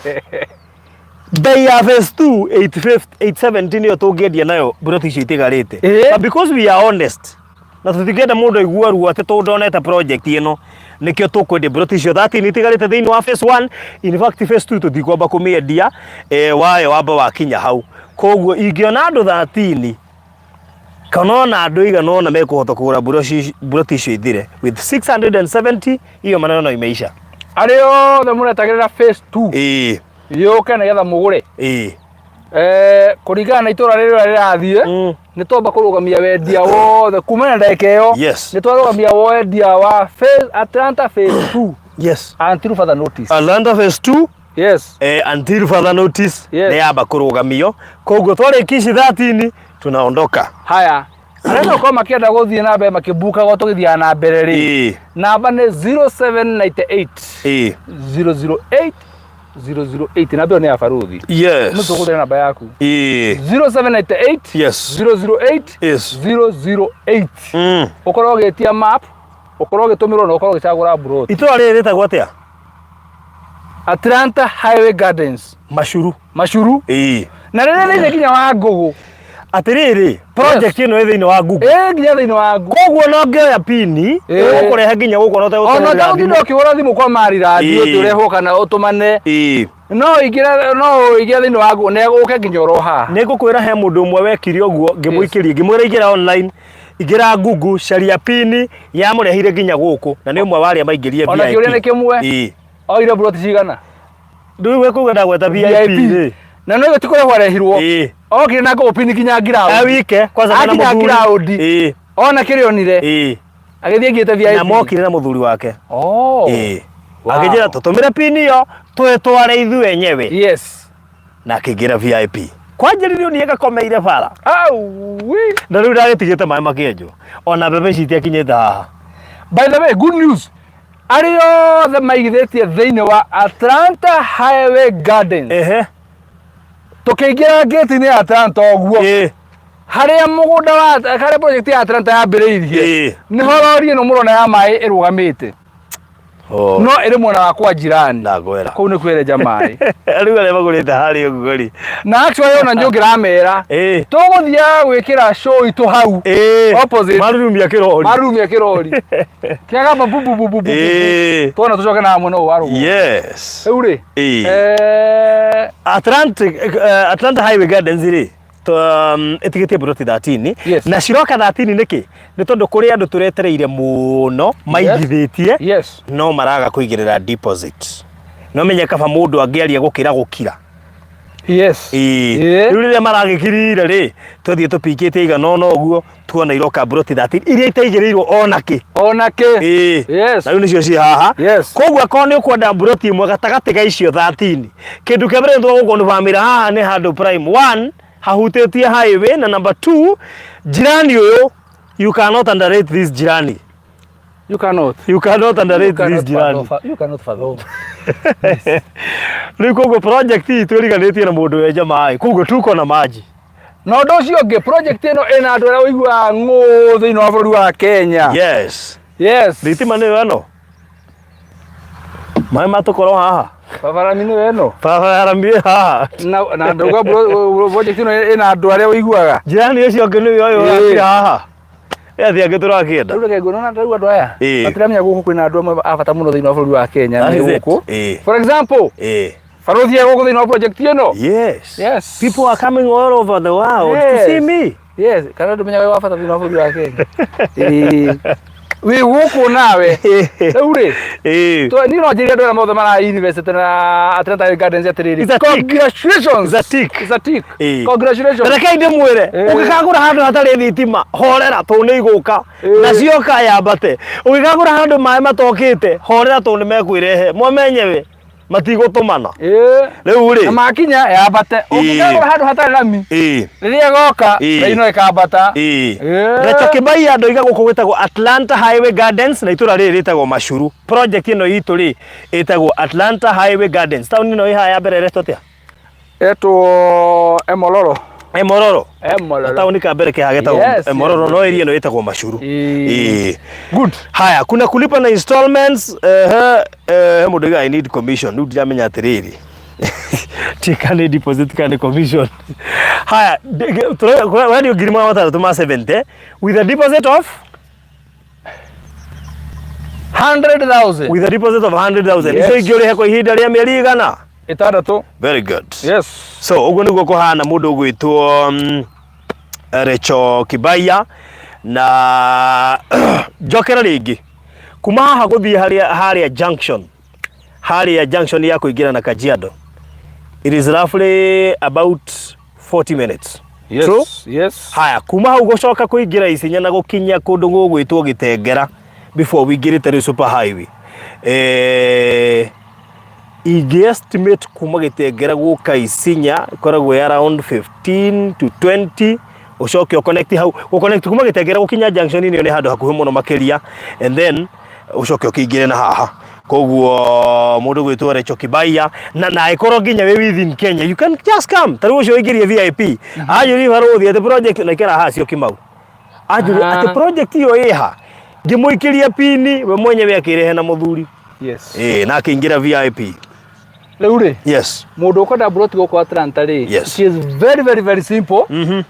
bei ya phase 2 850 870 nĩyo tũngĩendia nayo mburoti icio itigarĩte. But because we are honest na tũtingĩenda mũndũ aigue ruo atĩ tondũ ndonete project ĩno, nĩkĩo tũkwendia mburoti icio 13 itigarĩte thĩinĩ wa phase 1. In fact, phase 2 tũtikwamba kũmĩendia, wayo wamba wakinya hau. Koguo ingĩona andũ 13 Kana ona andũ igana ũna mekũhota kũgũra mburoti icio ithire with 670, hiyo maneno no imeisha. Arĩa othe mũretagĩrĩra phase 2 yũke nĩgetha mũgũre, kũringana na itũra rĩrĩa rĩrathiĩ, nĩ twamba kũrũgamia wendia wothe kuma na ndagĩka ĩyo. Nĩ twarũgamia wendia wa phase, Atlanta phase 2, until further notice. Atlanta phase 2, until further notice. Nĩ yamba kũrũgamio, koguo twarĩkia ici 13 tunaondoka. Haya, arĩa no korwo makĩenda gũthiĩ na mbere makĩbukagwo tũgĩthiaga na mbere rĩ, namba nĩ 0798 008 008. Namba ĩyo nĩ ya baruthi. Nĩ tũgũthĩra namba yaku. 0798 008 008. Ũkorwo ũgĩtia map, ũkorwo ũgĩtũmĩrwo na ũkorwo ũgĩcagũra mburoti. Itũra rĩrĩ rĩtagwo atĩa? Atlanta Highway Gardens. Macuru. Macuru. Na rĩrĩ thĩinĩ nginya wa ngũgũ. Atĩrĩrĩ, project ĩno ĩ thĩinĩ wa Google. Ĩ nginya thĩinĩ wa ngũgũ. Koguo no ngĩoya pini ĩgũkũrehe nginya gũkũ na Ona ũtegũtũmĩra ũtegũtinda thimũ. ũkĩhũra thimũ kwa marirandi ũtĩ ũrehwo kana ũtũmane, no ũingĩre thĩinĩ wa ngũgũ na ũke nginya oro haha. Nĩ ngũkwĩra, he mũndũ ũmwe wekire ũguo, ngĩmũikĩria, ngĩmwĩra ingĩra online, ingĩra Google, caria pini, yamũrehire nginya gũkũ, na nĩ ũmwe wa arĩa maingĩrie Ona VIP. kĩũria nĩ kĩmwe. Oire mburoti cigana? Rĩu we kuga ndagweta VIP rĩ. Na no ti kũrehwo arehirwo. Okire na ngũgũ pini nginya ground. Wike kwanza kana Akinya mũthuri. ground. Ona kĩrĩa onire, agĩthiĩ aingĩrĩte VIP. Na mokire na mũthuri wake. Wow. Akĩnjĩra tũtũmĩre pini ĩyo twĩtware ithuĩ enyewe. Na akĩingĩra VIP. Kwanjĩrĩrio niĩ ngakomeire bara. Aui. Na rĩu ndagĩtigĩte maĩ makĩenjwo. Ona mbembe ici itiakinyĩte haha. By the way, good news, arĩa othe maigithĩtie thĩinĩ wa Atlanta Highway Gardens, tũkĩingĩra ngĩti-inĩ ya Atlanta ũguo, harĩa mũgũnda wa harĩa project ya Atlanta yambĩrĩirie, nĩho rori ĩno mũrona ya maĩ ĩrũgamĩte. Oh. No ĩrĩ mwena wa kwa jirani. Ndagwĩra. Kũu nĩ kwerenja maĩ. Rĩu arĩa magũrĩte harĩa ũguo rĩ. Na actually ona njũ ngĩramera, tũgũthiaga gwĩkĩra show itũ hau opposite. Marurumia kĩrori. Marurumia kĩrori kĩagamba bu bu bu bu bu. Tuona tũcoke na mwena ũyũ wa rũgongo. Rĩu rĩ, Atlanta Highway Gardens rĩ, ĩtigĩtie mburoti 13. Na ciroka 13 nĩkĩ? Nĩ tondũ kũrĩ andũ tũretereire mũno maigithĩtie, no maraga kũigĩrĩra deposit. No menye kaba mũndũ angĩaria gũkĩra gũkira. Rĩu rĩrĩa maragĩkirire rĩ, twathiĩ tũpikĩte igana ũna ũguo, tuona iroka mburoti 13 iria itaigĩrĩirwo ona kĩ. Ona kĩ. Na rĩu nĩcio ciĩ haha. Koguo akorwo nĩ ũkwenda mburoti ĩmwe gatagatĩ ga icio 13, kĩndũ kĩa mbere nĩ twagũkũnbamĩra haha nĩ handũ prime one hahutĩtie highway, na number two, jirani ũyũ, you cannot underrate this jirani. You cannot. You cannot You underrate this cannot jirani. fathom. You cannot fathom. Rĩu koguo project itũ ĩriganĩtie na mũndũ wenja maĩ, koguo tuko na maji. Na ũndũ ũcio ũngĩ, project ĩno ĩna andũ arĩa ũiguaga ng'ũ thĩinĩ wa bũrũri wa Kenya. Thitima nĩyo ĩno, maĩ matũkorwo haha. Barabara nĩyo ĩno. Barabara ya rami ĩ haha. Na ndauga project ĩno ĩna andũ arĩa ũiguaga. Jirani ũcio ũngĩ nĩwe ũyũ ũrakira haha. Ĩ angĩ tũrakĩenda. Rĩu reke nguona na rĩu andũ aya matiramenya gũkũ kwĩna andũ amwe a bata mũno thĩinĩ wa bũrũri wa Kenya. That nĩ is it. Gũkũ, for example, barũthi e gũkũ thĩinĩ wa project ĩno. People are coming all over the world to see me. Yes, kana ndũmenyaga wĩ wa bata thĩinĩ wa bũrũri wa Kenya. Ĩĩ. Wĩ gũkũ nawe rĩu rĩ, niĩ no njĩre andũ arĩa mothe mara invest na Atlanta Gardens atĩrĩrĩ, It's a tick. congratulations. It's a tick. It's a tick. Congratulations. Rekei ndĩmwĩre, ũngĩkagũra handũ hatarĩ thitima, horera tondũ nĩ igũka. Na cioka yambate. Ũngĩkagũra handũ maĩ matokĩte, horera tondũ nĩ mekwĩrehe mo menyewe, matigũtũmana. Rĩu rĩ, Na makinya yambate. Ũngĩkagũra handũ hatarĩ rami, rĩrĩa goka, bei no ĩkambata. Recho Kĩmaiya ndoiga gũkũ gwĩtagwo Atlanta Highway Gardens, na itũra rĩrĩ rĩtagwo Macuru. Project ĩno itũ rĩ ĩtagwo Atlanta Highway Gardens. Taũni ĩno ĩ haha ya mbere ĩretwo atĩa? Etwo Emoloro. Emororo. Emoloro. Taũni ka mbere keha getagwo Emororo, no area ĩno ĩtagwo Macuru. Good. Haya, kuna kulipa na installments. Mũndũ oiga, "I need commission." Rĩu ndiramenya atĩrĩrĩ, ti kana nĩ deposit kana nĩ commission. Haya, wendio 670,000 with a deposit of 100,000. With a deposit of 100,000. Yes. Icio ingĩ ũrĩhe kwa ihinda rĩa mĩeri igana? 6. Very good. Yes. So ũguo nĩguo kũhana. Mũndũ ũgwĩtwo Recho Kibaya na njokera rĩngĩ kuma haha gũthiĩ harĩa harĩa junction, harĩa junction ya kũingĩra na Kajiado, it is roughly about 40 minutes. Yes. True? Yes. Haya, kuma hau gũcoka kũingĩra Isinya na gũkinya kũndũ gũgwĩtwo Gĩtengera before wĩingĩrĩte rĩu super highway, ingĩ estimate kuma Gĩtengera gũka Isinya ĩkoragwo ĩ around 15 to 20. Ũcoke ũconnect hau, gũconnect kuma Gĩtengera gũkinya junction ĩyo nĩ handũ hakuhĩ mũno makĩria, and then ũcoke ũkĩingĩre na haha. Koguo mũndũ gwĩtwo Rachel Kibaya na ĩkorwo nginya wĩ within Kenya, you can just come. Ta rĩu ũcio ũingĩrie VIP anjũrie barũthi atĩ project na ikara haha cio Kimau, anjũrie atĩ project ĩyo ĩha, ngĩmũikĩria pini we mwenyewe akĩrehe na mũthuri. Ĩĩ, na akĩingĩra VIP. Rĩu rĩ, mũndũ ũkwenda broti gũkũ Atlanta rĩ, it is very very very simple.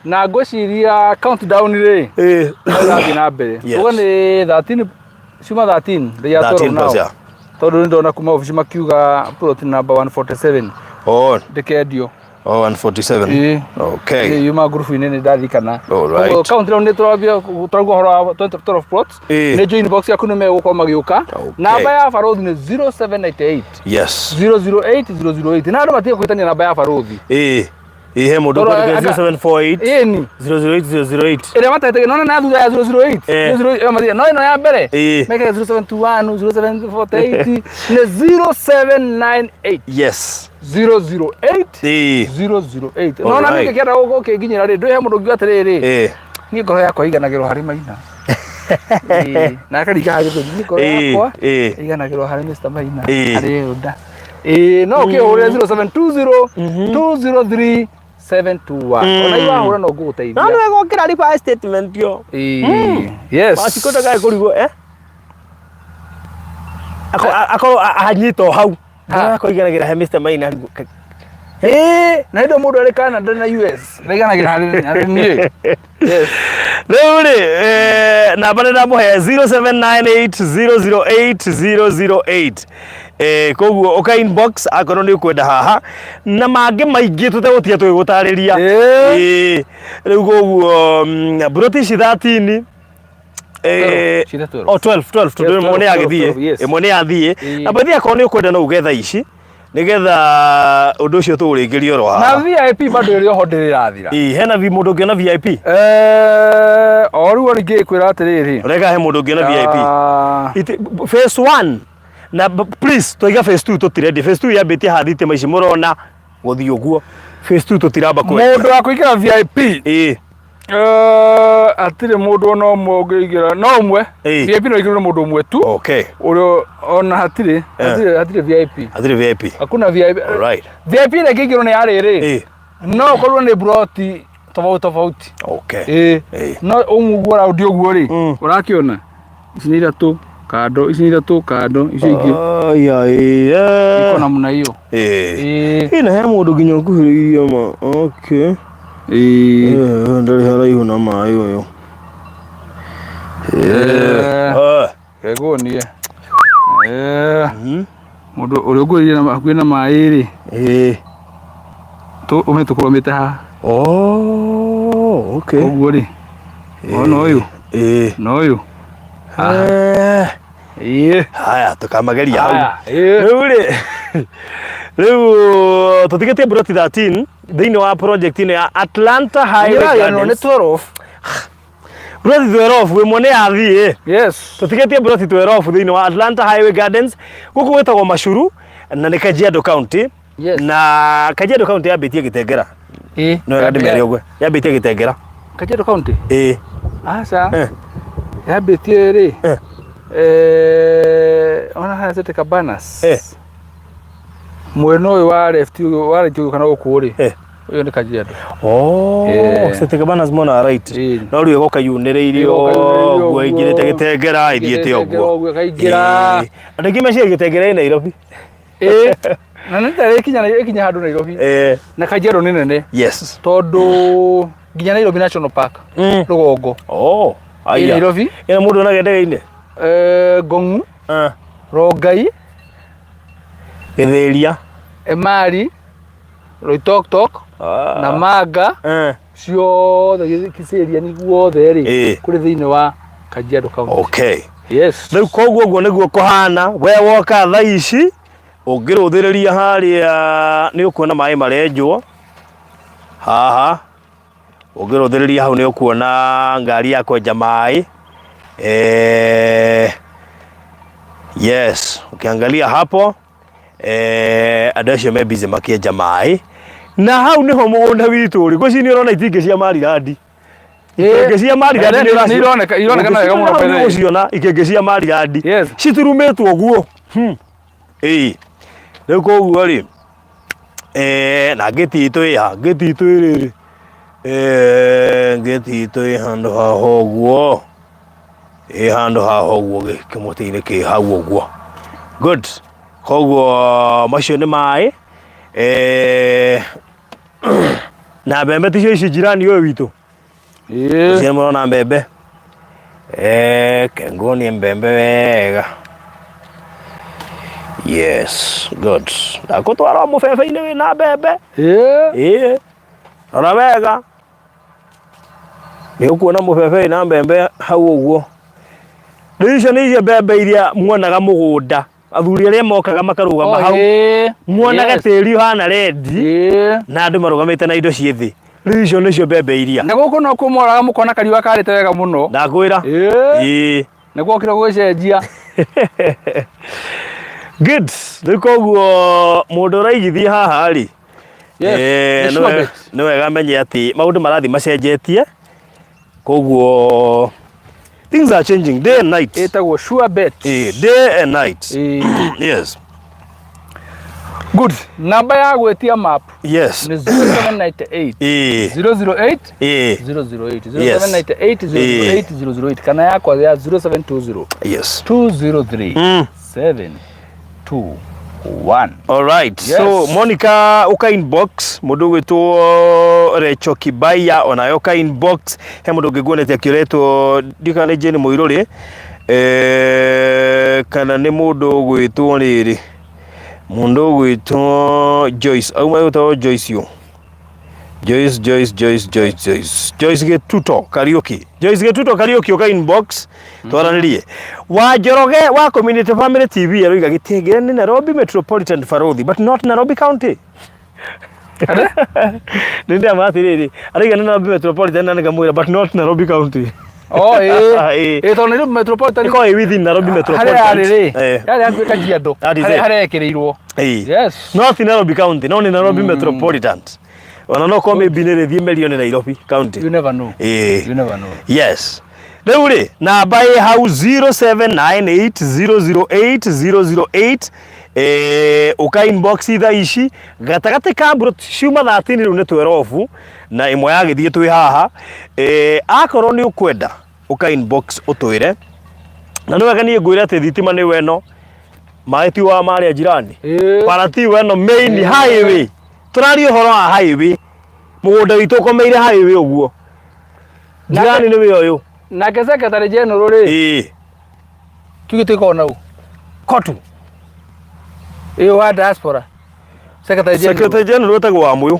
Na ngwĩciria countdown rĩ, ĩrathiĩ na mbere. Uga nĩ 13 ciuma 13, they are 12 13 now. plus, yeah. Tondũ nĩ ndona kuma obici makiuga plot number 147 ndĩkendio. Oh, 147. Ĩĩ. Okay. Yuma ngurubu-inĩ nĩ ndathikana. All right. Koguo countdown nĩ tũrambia tũraigua ũhoro wa 12 plots. Nĩ join box yaku nĩ megũkorwo magĩũka. Namba ya barũthi nĩ 0798 008 008, na andũ matige gwĩtania namba ya barũthi. Ĩĩ, he mũndũ Tondũ ũkwandĩka 0748 Ĩni. 008 008. Ĩrĩa matete nona na thutha ya 008. 008 ĩyo matige, no ĩno ya mbere mekĩre 0721 0748, nĩ 0798 008 008. Nona nĩ kĩenda gũkĩnginyĩra rĩ, ndwĩhe mũndũ ũngiuga atĩrĩrĩ, niĩ ngoro yakwa ĩiganagĩrwo harĩ Maina. Ĩĩ, na akaringa harĩ gĩthũri, niĩ ngoro yakwa ĩiganagĩrwo harĩ Mr. Maina, harĩ Elda. Ĩĩ, no ũkĩhũrĩre 0720 203 721, ona iwahũra no ngũgũteithia. No nĩ wega ũkĩra reverse statement yo. Ĩĩ, yes. Wacikũ ndakae kũrigwo akorwo anyita o hau, ngoro yakwa iganagĩra he Mr. Maina. Ĩĩ, na hĩndĩ ĩyo mũndũ arĩ Canada na US naiganagĩra harĩ niĩ, yes. Rĩu rĩ, namba nĩ ndamũhe, 0798008008. Koguo ũka inbox akorwo nĩ ũkwenda haha na mangĩ maingĩ tũtegũtiga tũgĩgũtarĩria. Rĩu koguo broti ici 13, 12, 12. Oh, 12, 12, tondũ Yes, ĩmwe nĩ 12, yagĩthiĩ. 12, yes. Ĩmwe nĩ yathiĩ. Na bathi akorwo nĩ ũkwenda no uge thaa ici nĩgetha ũndũ ũcio tũũrĩkĩrie oro Na haha. VIP bado ĩrĩ oho, ndĩrĩrathira. Ĩĩ, hena mũndũ ũngĩona VIP? O rĩu rĩngĩ kwĩra atĩrĩrĩ, Ũreka he mũndũ ũngĩona VIP? Phase 1 na please, twaiga phase 2 tũtirendi. Phase 2 yambĩtie haha thitima ici mũrona gũthiĩ ũguo. Phase 2 tũtiramba kwendia. Mũndũ wa kũingĩra VIP, hatirĩ mũndũ ona ũmwe ũngĩingĩra, no ũmwe. VIP no ĩingĩrwo nĩ mũndũ ũmwe tu. Ũrĩa ona hatirĩ hatirĩ VIP. Hatirĩ VIP. Hakuna VIP. VIP ĩrĩa ĩngĩingĩrwo nĩ ya rĩrĩ, no ũkorwo nĩ broti tofauti tofauti. Ĩĩ. No ũguo raundi ũguo rĩ, ũrakĩona ici nĩ ithatũ kando, ici nĩ ithatũ kando, icio ingĩ Aya, ĩĩ. iko namna hiyo. Ĩĩ. Ĩna he mũndũ nginya ũkuhĩrĩirie ma. Okay. Ndarĩ haraihu na maĩ ũyũ. Keguonie mũndũ ũrĩa ũkuhĩrĩirie hakuhĩ na maĩ rĩ, ũme tũkũrũmĩte haha. Oh, okay. Ũguo rĩ, ona ũyũ na ũyũ. Ĩĩ. Haya, tũkamageria hau. Haya, ĩĩ. Rĩu rĩ, rĩu tũtigĩtie broti 13 thĩinĩ wa project ĩno ya Atlanta Highway Nĩ Gardens. 12. Broti 12, ĩmwe nĩ yathiĩ. Tũtigĩtie broti 12 thĩinĩ wa Atlanta Highway Gardens. Gũkũ gwĩtagwo Mashuru na nĩ Kajiado County. Na Kajiado County yambĩtie Gĩtengera. No wega ndĩmere ũguo. Yambĩtie Gĩtengera. Kajiado County? Ĩĩ. Aca. Yambĩtie rĩ, ona haha City Cabanas. Mwena ũyũ wa left ũyũ, wa right ũyũ kana gũkũ rĩ, ũyũ nĩ Kajiado. Oh, City Cabanas mwena wa right. No rĩu ĩgoka yunĩrĩirio Ĩgoka yunĩrĩirio ũguo ũguo. ĩingĩrĩte Gĩtengera ĩthiĩte Gĩtengera ũguo. ũguo, ĩkaingĩra. Andũ aingĩ meciria Gĩtengera ĩ Nairobi. Ĩĩ. Na nĩ tarĩ ĩkinya handũ Nairobi. Na Kajiado nĩ nene. Tondũ nginya Nairobi National Park, rũgongo. Oh, Ĩ aya. Nairobi. Ĩna mũndũ onaga ndege-inĩ? Ngong'u, Rongai, Gĩthĩria, Emari, Loitoktok, Namanga. Ciothe Kiserian guothe rĩ, kũrĩ thĩinĩ wa Kajiado County. Okay. Yes. Rĩu koguo ũguo nĩguo kũhana. We woka thaa ici ũngĩrũthĩrĩria harĩa nĩ ũkuona maĩ marenjwo haha, ũngĩrũthĩrĩria hau nĩ ũkuona ngari ya kwenja maĩ. Yes, ukiangalia hapo andũ acio me busy makĩenja maĩ, na hau nĩho mũgũnda witũ ũrĩ. Ngwĩciria nĩ ũrona itingĩ cia marirandi. Ikĩngĩ cia marirandi nĩ ũraciona. Ironekana wega mũno Hau nĩ by the way. ũgũciona ikĩngĩ cia marirandi. Citurumĩtwo ũguo. Ĩĩ. Rĩu koguo rĩ, na ngĩti itũ ĩ ha? Ngĩti itũ ĩ rĩrĩ, ngĩti itũ ĩ handũ haha ũguo. Ĩ handũ haha ũguo kĩmũtĩ-inĩ kĩ hau ũguo. Good. Koguo macio nĩ maĩ. Na mbembe ticio ici jirani ũyũ witũ. Ĩĩ. Icio mũrona mbembe. Kenguonie mbembe wega. Yes, good. Ndakũtwara o mũbebe-inĩ wĩna mbembe. Ĩĩ. Ĩĩ. Rora wega. Nĩ ũkuona mũbebe wĩna mbembe hau ũguo. Rĩu icio nĩ icio mbembe iria muonaga mũgũnda. Athuri arĩa mokaga makarũgama Oh, hau. ĩĩ. Muonaga Yes. tĩri ũhana rendi Ĩĩ. na andũ marũgamĩte na indo ciĩ thĩ. Rĩu icio nĩcio mbembe iria. Na gũkũ no kũmoraga mũkona kariũa karĩte wega mũno. Ndakwĩra. Ĩĩ. Ĩĩ. Nĩ gwokire gũgĩcenjia. Good. Rĩu koguo mũndũ ũraigithia haha rĩ, Yes, nĩ sure bet. Nĩ wega amenye atĩ maũndũ marathiĩ macenjetie, koguo things are changing day and night. Ĩtagwo sure bet. Day and night. Yes. Good. Namba ya gwĩtia map nĩ 0798 008 008. 0798 008 008, kana yakwa ya 0720 203 721. All right. Yes. So Monica uka inbox mundu gwitwo Recho Kibaya onayo uka inbox he mundu ungi nguonete akiuretwo ndika nĩ Jane Muiruri kana nĩ mundu gwitwo riri mundu gwitwo Joyce auma gwitwo Joyce yo Joyce Joyce Joyce Joyce Joyce Joyce Gĩtuto Kariũki Joyce Gĩtuto Kariũki ũka inbox twaranĩrie wa Njoroge wa Community Family TV aroiga gĩtĩngĩre nĩ Nairobi Metropolitan Barothi but not Nairobi County. Nĩ ndĩama atĩrĩrĩ, aroiga nĩ Nairobi Metropolitan na nĩngamwĩra but not Nairobi County. Oh, ĩĩ. Ĩĩ. Ĩĩ, tondũ Nairobi Metropolitan ĩkorwo ĩ within Nairobi harĩa Metropolitan. yarĩ rĩ, yarĩ hakuhĩ Kajiado, That is harĩa it. harĩa yekĩrĩirwo. Yes. No ti Nairobi County, no nĩ Nairobi Metropolitan. Ona no korwo maybe nĩ rĩthiĩ merio nĩ Nairobi County. You never know. Ĩĩ. You never know. Yes. Rĩu rĩ, namba ĩ hau 0798008008, ũka inbox thaa ici gatagatĩ ka mbũrũ ciuma 13 rĩu nĩ 12 na ĩmwe yagĩthiĩ twĩ haha. Akorwo nĩ ũkwenda ũka inbox ũtwĩre, na nĩ wega niĩ ngwĩre atĩ thitima nĩ weno, maĩ ti wa marĩa jirani, bara ti weno, main highway, tũraria ũhoro wa highway, mũgũnda witũ ũkomeire highway ũguo, jirani nĩ wĩ ũyũ. Nake secretary general rĩ, tuge tũkorwo nau Kotu. Ĩyo wa diaspora secretary general. Secretary general wetagwo wa Mũyũ.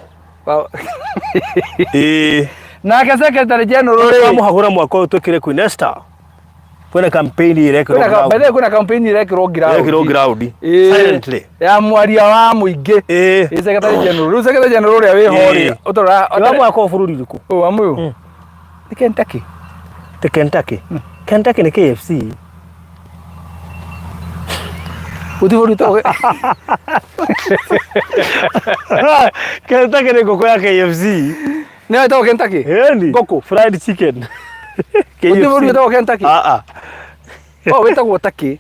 Ĩĩ. Nake secretary general rĩ, Twamũhagũra mwaka ũyũ twĩkĩre Queen Esther. Kwĩna campaign ĩrekĩrwo kwĩna by the way, ground. kwĩna campaign ĩrekĩrwo ground. Ĩrekĩrwo ground. Silently. Ya mwaria wa mũingĩ. Ĩĩ, secretary general rĩu, secretary general ũrĩa wĩho rĩ, ũtũra Nĩ wa mwaka wa bũrũri ũrĩkũ? Ũyũ wa Mũyũ nĩ Kentucky. Ti Kentucky. Kentucky nĩ KFC. Gũtirĩ bũrũri ũtagwo Kentucky nĩ ngũkũ ya KFC. Nĩ ĩtagwo Kentucky. Ĩni. Ngũkũ. Fried chicken. Gũtirĩ bũrũri ũtagwo Kentucky. Ah ah. Oh, wĩtagwo Turkey.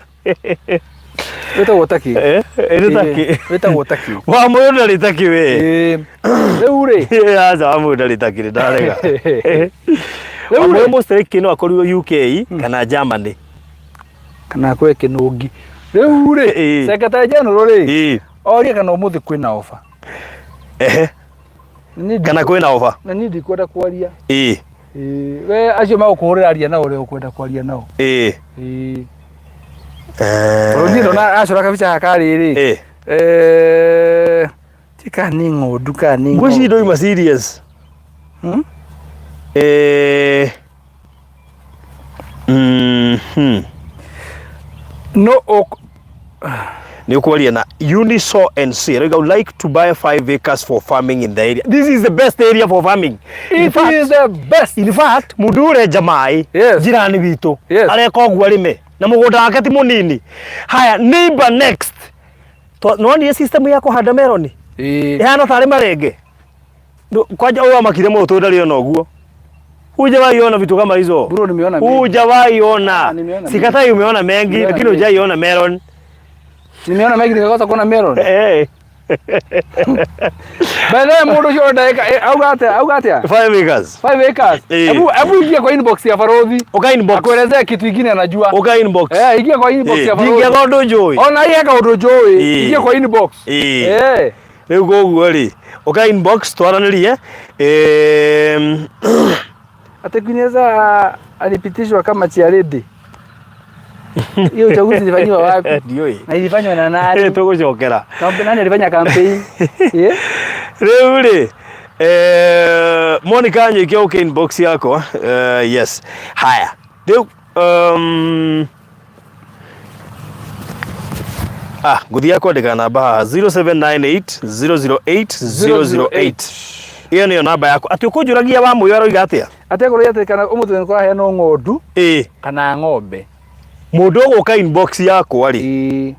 Wĩtagwo Turkey. Ĩrĩ Turkey. Wĩtagwo Turkey. Wa Mũyũ ndarĩ Turkey we. Ĩĩ. Rĩu rĩ, Aca, wa Mũyũ ndarĩ Turkey, ndarega. Rĩu Wa Mũyũ rĩ, most likely no akorirwo UK kana Germany. Kana kwĩ kĩnũngi. Rĩu rĩ, secretary general rĩ, orie kana ũmũthĩ kwĩna offer. Na niĩ Kana kwĩna offer. Na niĩ ndikwenda kwaria. Ĩĩ, we acio magũkũhũrĩra aria nao ũrĩa ũkwenda kwaria nao. Ĩĩ. Tondũ niĩ ndona acora kabica gaka rĩrĩ. Ti kana nĩ ng'ondu kana nĩ Ngwĩciria ng'ombe. ndoima serious. No ok Nĩ ũkwaria na Uniso NC. I would like to buy 5 acres for farming in the area. This is the best area for farming. In It fact, is the best. In fact, mũndũ ũrenja maĩ jirani witũ areka ũguo arĩme na mũgũnda wake ti mũnini. Haya, neighbor next. Nĩwonire system ya kũhanda meroni? Ĩĩ. Ĩhana tarĩ marenge. Kwanja ũyũ amakire mũno tondũ ndarĩ ona ũguo. Hujawahi ona vitu kama hizo. Bro, nimeona mengi. Hujawahi ona. Ah, nimeona mengi. Sikatai umeona mengi, Nimeona lakini mengi. hujaiona melon. Nimeona mengi nikakosa kuona melon. Eh. By the way, mũndũ ũcio ndagĩka auga atĩa? Auga atĩa? 5 acres. 5 acres. Hebu hebu ingia kwa inbox ya Barothi. Uka inbox. Akuelezea kitu ingine anajua. Uka inbox. Eh, ingia kwa inbox ya Barothi. Ndingĩaga ũndũ njũĩ. Ona iye kaũndũ njũĩ. Ingia kwa inbox. Rĩu koguo rĩ, ũka inbox twaranĩrie. Ati Queen alipitishwa kama chairlady. Hiyo uchaguzi ilifanywa wapi? Ndiũĩ. Na ilifanywa na nani? Tũgũcokera. Nani alifanya campaign? Rĩu rĩ, Monica Nyike ũke inbox yakwa. Yes. Haya. Rĩu ngũthiĩ kwandĩka namba haha 0798 008 008. Ĩyo nĩyo namba yaku. Atĩ ũkũnjũragia wa mũyo aroiga atĩa? Atĩ akũroiga atĩ kana ũmũthĩ nĩ kũraheanwo ng'ondu kana ng'ombe. Mũndũ ũgũka inbox yakwa rĩ,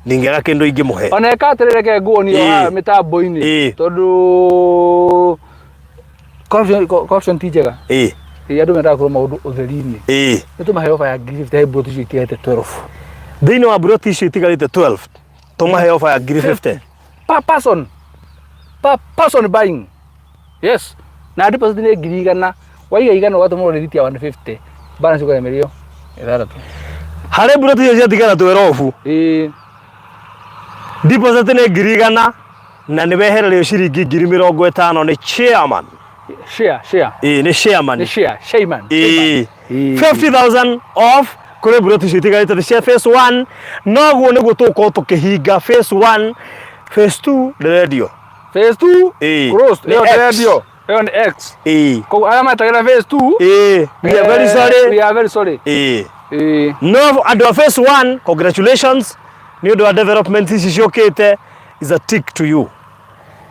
ningĩaga kĩndũ ingĩmũhe. Ona ĩka atĩrĩ, reke nguonio haha mĩtambo-inĩ tondũ corruption ti njega. Andũ mendaga kũrwo maũndũ ũtheri-inĩ. Nĩ tũmahe ofa ya ngiri 50 he mburoti icio itigarĩte 12. Thĩinĩ wa mburoti icio itigarĩte 12, tũmahe ofa ya ngiri 50. Per person. Per person buying. Yes. Na deposit nĩ 100,000. Waiga 100 ũgatũmĩrwo rĩthiti ya 150. Balance ũkarĩa mĩrĩo 6. Harĩ mburoti icio ciatigara 12. Deposit nĩ 100,000 na nĩ wehererio ciringi 50,000 nĩ chairman. Share, share. Nĩ chairman. Nĩ share, chairman. 50,000 off kũrĩ mburoti icio itigarĩte cia phase 1. Noguo nĩguo tũgũkorwo tũkĩhinga phase 1, phase 2 ndĩrendio. Phase 2 closed. Nĩ Ĩyo X. ndĩrendio. Ĩyo nĩ X. Koguo arĩa metagĩra phase 2, We are very sorry. We are very sorry. No, andũ a phase 1, congratulations. Nĩ ũndũ wa development ici ciũkĩte is a tick to you.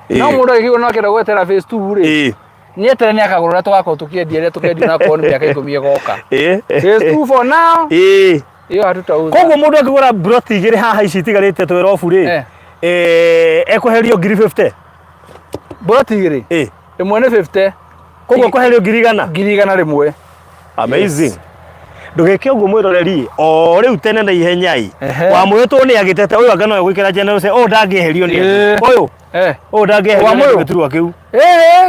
No mũndũ agĩkĩigua no akĩenda gwetera phase 2 rĩ. Nĩetere nĩ akagũra ũrĩa tũgakorwo tũkĩendia rĩrĩa tũkendia na akorwo nĩ mĩaka 10 ĩgoka. Phase 2 for now. Ĩyo hatutauza. Koguo mũndũ akĩgũra broti igĩrĩ haha ici itigarĩte 12 rĩ, ekweherio ngiri 50. Broti igĩrĩ? Ĩmwe nĩ 50. Koguo ekweherio ngiri igana? Ngiri igana rĩmwe. Amazing. Ndũgeke ũguo mwĩroreri, o rĩu tene na ihenya ĩ. Wa mũyũ tũ nĩ agĩtete, ũyũ anga no egwĩkĩra general say, ũyũ ndangĩeherio nĩ ũyũ. Ũyũ ndangĩeherio Wa nĩ mũyũ? gĩturwa kĩu.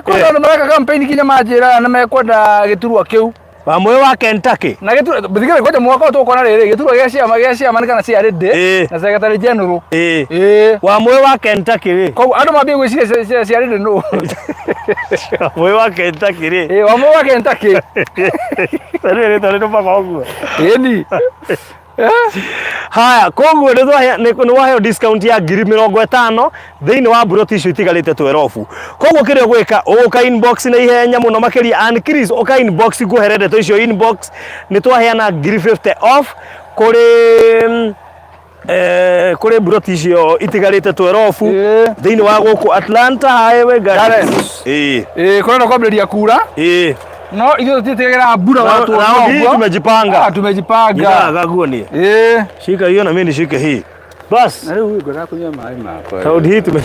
Kwenda andũ mareka campaign nginya manjĩraga nĩ mekwenda gĩturwa kĩu. Wa mũyũ wa Kentucky. Na gĩturwa, thikĩrĩria kwanja mwaka ũyũ tũgũkora rĩrĩ, gĩturwa gĩa ciama, gĩa ciama nĩ kana cia rĩndĩ, na secretary general. Wa mũyũ wa Kentucky rĩ. Koguo andũ mambie gwĩciria cia rĩndĩ nũ. Wa mũyũ wa Kentucky rĩ. Wa mũyũ wa Kentucky. Rĩrĩ rĩtwa rĩtũmaga ũguo. Ĩni. Haya, koguo nĩ waheo discount ya ngiri mĩrongo ĩtano thĩinĩ wa mburoti icio itigarĩte 12. Koguo kĩrĩa ũgwĩka, ũgũka inbox na ihenya mũno makĩria. Ann Chris, ũka inbox ngũhere ndeto icio inbox. Nĩ twaheana ngiri 50 off kũrĩ mburoti icio itigarĩte 12 thĩinĩ wa gũkũ Atlanta Highway Gardens. Kũrenda kwambĩrĩria kura. No ithuĩ tũtiĩtigagĩra mbura watu wa Round hii ũguo. tumejipanga. Tumejipanga. Ngira guo nie. Shika hiyo na mimi nishike hii. Bas. Na rĩu ngwenda kunyua maĩ makwa. Round hii tume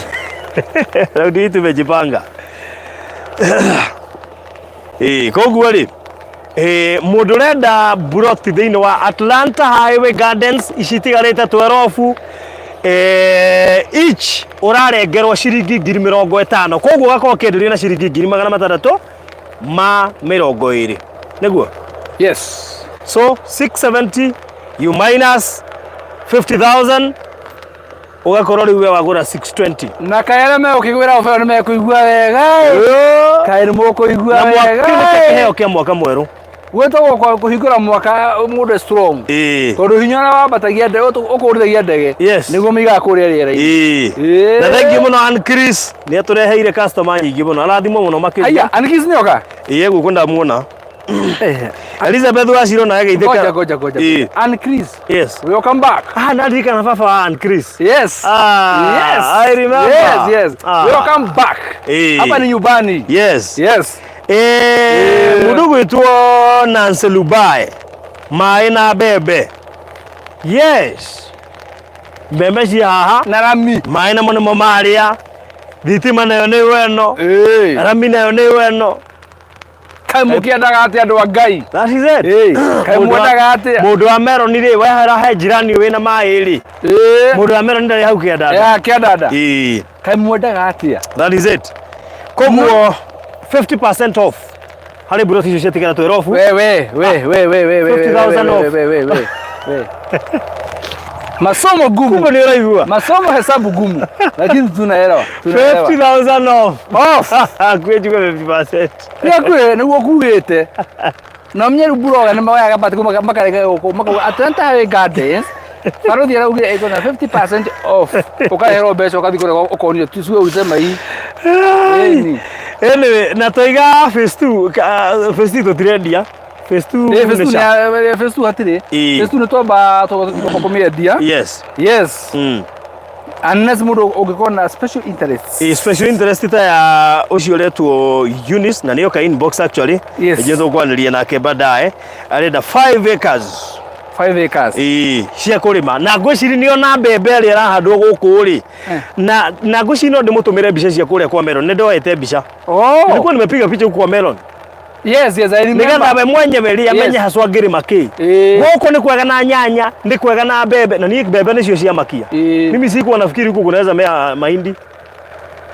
Round hii tumejipanga. Koguo rĩ, mũndũ ũrenda mburoti thĩinĩ wa Atlanta Highway Gardens ici itigarĩte 12, each ũrarengerwo ciringi ngiri mĩrongo ĩtano. Koguo ũgakorwo ũkĩenderio na ciringi ngiri magana matandatũ ma mĩrongo ĩrĩ. Nĩguo? Yes. So 670 you minus 50,000 ũgakorwo rĩu we wagũra 620. Na kaĩ arĩa megũkĩgwĩra ofa ĩyo nĩ mekũigua wega? Kaĩ nĩ mũkũigua Na wega? kĩu nĩkĩo kĩheo kĩa mwaka mwerũ. Gwĩtagwo kũhingũra mwaka mũndũ e strong. Tondũ hinya ũrĩa wambatagia ndege ũkũrithagia ndege. Yes. Nĩguo mĩigaga kũrĩa rĩera-inĩ. Na thank you mũno Ann Chris nĩ atũreheire customer nyingĩ mũno, arathimwo mũno makĩria. Aya, Ann Chris nĩoka? Ĩĩ, gũkũ ndamuona. Elizabeth Wachiro naye Ngoja geithĩka. ngoja ngoja. Ann Chris. Yes. Welcome back. Ah, ndirikana baba wa Ann Chris. Yes. Ah, Yes. I remember. Yes, yes. Ah. Welcome back. Hapa ni nyumbani. Yes. Yes. Mũndũ gwĩtwo Nancy Lubai, maĩ na mbembe. Yes, mbembe cia haha Na rami. maĩ namo nĩmo marĩa, thitima nayo nĩ ĩno, rami nayo nĩ ĩno. Kaĩ mũkĩendaga atĩa andũ a Ngai? That is it. Kaĩ mwendaga atĩa? Mũndũ wa meroni rĩ, wehera he jirani wĩna maĩ rĩ, mũndũ wa meroni ndarĩ hau kĩandanda. Kĩandanda. Kaĩ mwendaga atĩa? That is it. Koguo 50% off harĩ mburoti icio ciatigara twerobu. We we we we we we we 50,000 off. we we we we. Masomo gumu. Kumbe nĩ ũraigua. Masomo hesabu gumu. Lakini tunaelewa. Tunaelewa. 50,000 off. Off. Hakuhĩ njuge 50%. Nĩ hakuhĩ nĩguo kugĩte. Na mnyeru buroga nĩ maoyaga bati makareka gũkũ makauga Atlanta Highway Gardens. Barothi araugire ĩko na 50% off. Ũkaherwo mbeca ũgathiĩ kũrĩa ũkonio tucue usema hii. Ĩni. Anyway, na twaiga phase 2, phase 2 tũtirendia. Phase 2 Phase nĩ 2 nĩ phase 2 hatirĩ. Ĩĩ. Phase 2 nĩ twamba twamba kũmĩendia. Yes. Yes. Unless mũndũ ũngĩkorwo na special interests. Special interest ta ya ũcio ũretwo Eunice na nĩyo ka inbox actually. Yes. Nĩguo tũkwanĩria nake baadaye. Arenda 5 acres. 5 acres. Ĩĩ, cia kũrĩma na ngwĩciria nĩ ona mbembe ĩrĩa ĩrahandwo gũkũ rĩ, na ngwĩciria no ndĩmũtũmĩre mbica cia kũrĩa kwa Melon, nĩ ndoete mbica. Oh. Nilikuwa nimepiga picha huku kwa Melon Yes, yes, I remember. nĩgetha we mwenyewe rĩ amenye Yes. haswa ngĩrĩma kĩ. Gũkũ nĩ kwega na nyanya, nĩ kwega na mbembe, na niĩ mbembe nĩcio ciamakia. Mimi sikuwa nafikiri huku kunaweza mea mahindi.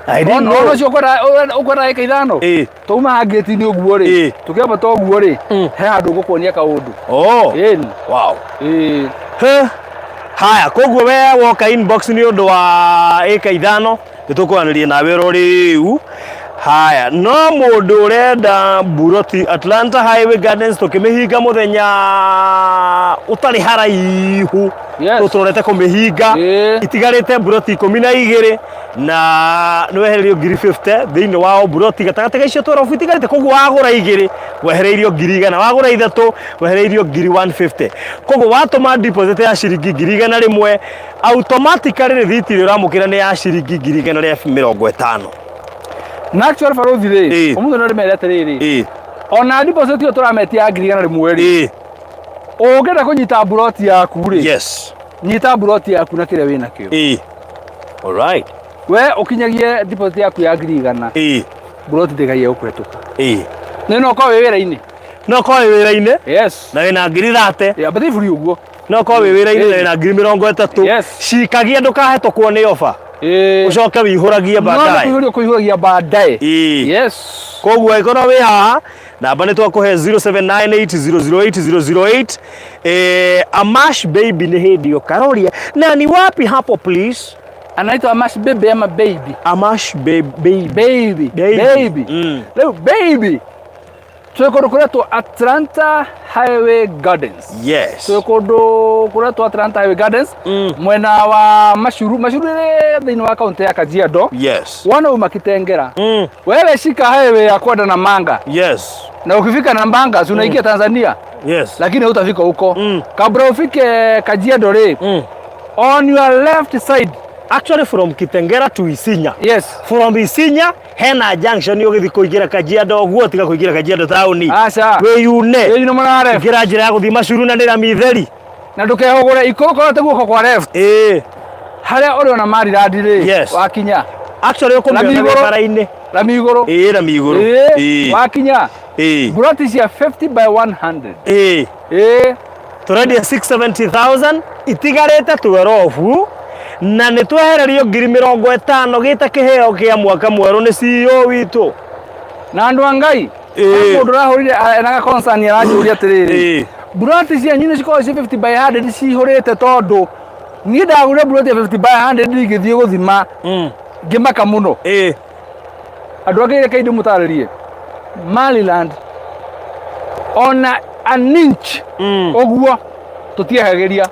I didn't Ona know. ũcio ũkwenda ĩka ithano. Twauma ngĩti-inĩ ũguo rĩ. Tũkĩambata ũguo rĩ, he handũ ngũkuonia kaũndũ. Oh. Ĩni. Wow. Ĩĩ. He. Haya, koguo we woka inbox nĩ ũndũ wa ĩka ithano, nĩ tũkwaranĩria nawe oro rĩu. Haya, no mũndũ ũrenda mburoti Atlanta Highway Gardens tũkĩmĩhinga mũthenya ũtarĩ haraihu. Yes. Tũtũrorete kũmĩhinga. Itigarĩte mburoti 12 na nĩ wehererio ngiri 50 thĩinĩ wa o mburoti gatagatĩ ga icio twerobu itigarĩte, koguo wagũra igĩrĩ wehereirio ngiri igana, wagũra ithatũ wehereirio ngiri 150. Koguo watũma deposit ya ciringi ngiri igana rĩmwe, automatically rĩthiti ĩrĩa ũramũkĩra nĩ ya ciringi ngiri igana rĩa mĩrongo ĩtano. Na actual barothi rĩ, ũmũthĩ no ndĩmere atĩrĩrĩ, ona deposit ĩyo tũrametia ya ngiri igana rĩmwe rĩ, ũngĩenda kũnyita mburoti yaku rĩ, Yes. nyita mburoti yaku na kĩrĩa wĩnakĩo. Alright. We ũkinyagie deposit yaku ya ngiri igana, mburoti ndĩgaie gũkũhetũka. Nĩ no ũkorwo wĩ wĩra-inĩ. No ũkorwo wĩ wĩra-inĩ. Yes. Na wĩna ngiri thate. Yeah, but iburi ũguo. No ũkorwo wĩ wĩra-inĩ na wĩna ngiri mĩrongo ĩtatũ. Yes. Cikagia ndũkahetũkwo nĩ ofa. Ũcoke wĩihũragie No baadaye. nĩ kũihũria kũihũragia baadaye. Yes. Koguo angĩkorwo wĩ haha, namba nĩ twakũhe 0798008008. Amash Baby nĩ hĩndĩ ĩyo karoria na ni wapi hapo please? Anaitwa Amash Baby ama Baby? Amash Baby. Baby. Baby. Baby. Rĩu Baby twĩ kũndũ kũretwo Atlanta Highway Gardens. Yes. Twĩ kũndũ kũretwo Atlanta Highway Gardens mwena wa Machuru. Machuru ĩrĩ thĩinĩ wa kaunti ya Kajiado. Yes. Wana uma Kitengela. Wewe shika highway ya kwenda Namanga. Yes. Na ukifika Namanga si unaingia Tanzania. Yes. Lakini hutafika huko. Kabla ufike Kajiado rĩ, on your left side. Actually from Kitengela to Isinya. Yes. From Isinya hena junction ũgĩthiĩ kũingĩra Kajiado ũguo tiga kũingĩra Kajiado taũni. Aca. Wĩyune. Wĩyune mwena wa left. Ingĩra njĩra ya gũthiĩ Machuru na nĩ rami theri. Na ndũkehũgũre ikũrũka guoko kwa left. Harĩa ũrĩona Maryland rĩ. Yes. Wakinya. Actually ũkũmĩona Rami wĩ igũrũ. bara-inĩ. Rami igũrũ. Ĩĩ, rami igũrũ. Wakinya. Mburoti cia 50 by 100. Tũrendia 670,000 itigarĩte twerobu na nĩ twehererio ngiri mĩrongo ĩtano gĩta kĩheo kĩa mwaka mwerũ nĩ CEO witũ. Na andũ a Ngai, mũndũ ũrahũrire ena concern aranjũria atĩrĩrĩ, mburoti cianyu nĩ cikoragwo ci 50 by 100 cihũrĩte tondũ niĩ ndagũrire mburoti ya 50 by 100 ngĩthiĩ gũthima ngĩmaka mũno. Andũ angĩ reke ndĩmũtarĩrie. Maryland Ona an inch ũguo tũtiehagĩria.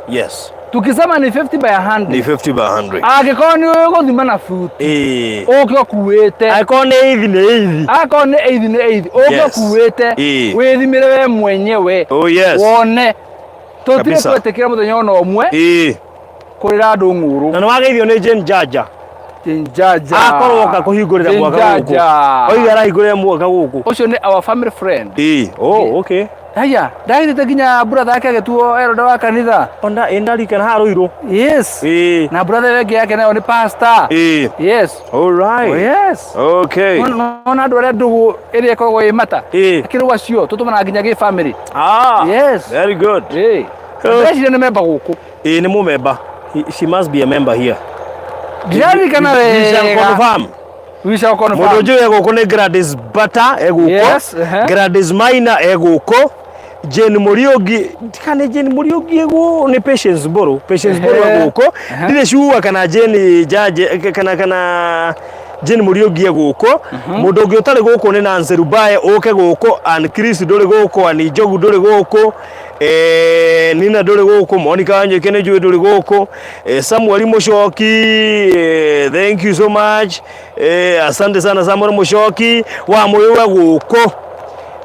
Tukisema ni 50 by 100. Ni 50 by 100. Angĩkorwo nĩ ũĩ gũthima na buti, ũke ũkuĩte. Angĩkorwo nĩ eithi nĩ eithi. Akorwo nĩ eithi nĩ eithi, ũke ũkuĩte, wĩthimĩre we mwenyewe. Oh yes. Wone tũtirĩ twetĩkĩra mũthenya ona ũmwe kũrĩra andũ ng'ũrũ. Na nĩ wageithio nĩ Jane Jaja. Jaja. Akorwo oka kũhingũrĩra mwaka gũkũ. Oiga arahingũrĩra mwaka gũkũ. Ũcio nĩ our family friend. Oh, okay. Haya, ndagithĩte nginya brother yake agĩtuo elder wa kanitha. Ona ĩndarikana haha Ruiru. Yes. Na brother ĩyo ĩngĩ yake nayo nĩ pastor. Yes. All right. Oh, yes. Okay. Nona andũ arĩa ndũgũ ĩrĩa ĩkoragwo ĩ mata. Akĩrĩ acio tũtũmanaga nginya gĩ family. Ah. Yes. Very good. Ndeciria nĩ member gũkũ. Nĩ mũmemba. She must be a member here. Ndiririkana We shall wega. confirm. We shall confirm. Mũndũ njũĩ gũkũ nĩ Gladys Bata egũkũ. Yes, Gladys Maina egũkũ. Jane Muriuki, kana Jane Muriuki egũ nĩ Patience Mburu. Patience Mburu egũkũ. Ndirĩ sure kana Jane Jaje kana Jane Muriuki egũkũ. Mũndũ ũngĩ ũtarĩ gũkũ nĩ Nancy Rubae ũke gũkũ, Ann Chris ndũrĩ gũkũ, Ann Njogu ndũrĩ gũkũ. Nina ndũrĩ gũkũ, Monica Wanyoike nĩ njũĩ ndũrĩ gũkũ, Samuel Mũcoki, thank you so much, asante sana Samuel Mũcoki, wa mũyũwe gũkũ,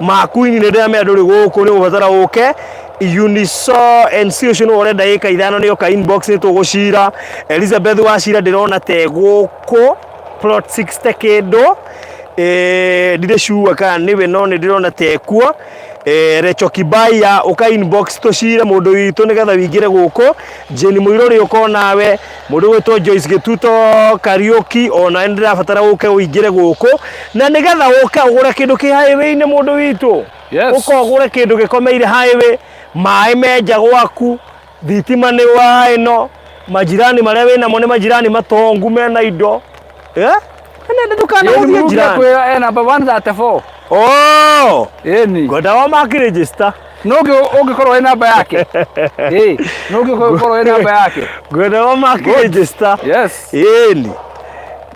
Makuini nĩ ndĩramenya ndũrĩ gũkũ, nĩ ũgũbatara ũke, Uniso NC ũcio nĩwe ũrenda ĩka 5 nĩ oka inbox nĩ tũgũcira, Elizabeth Wacira ndĩrona te gũkũ, plot 60 kĩndũ, ndirĩ sure kana nĩwe no nĩ ndĩrona tekuo. Recho Kibaya ũka inbox tũcire mũndũ witũ nĩgetha wĩingĩre gũkũ. Jane Mũirũrĩ ũka nawe, mũndũ ũgwĩtwo Joyce Gĩtuto Kariũki ona nĩ ndĩrabatara ũke ũingĩre gũkũ, na nĩgetha ũke ũgũre kĩndũ kĩ highway-inĩ mũndũ witũ. Yes. Ũka ũgũre kĩndũ gĩkomeire highway, maĩ menja gwaku, thitima nĩ wa ĩno, majirani marĩa wĩnamo nĩ majirani matongu mena indo. Ndũkanahũthie njirani. Kwĩra namba 134. Oh! Ĩni. Ngwenda wa makĩregister. No ũngĩkorwo wĩ namba yake. No ũngĩkorwo wĩ namba yake. Ngwenda wa makĩregister. Yes. Ĩni.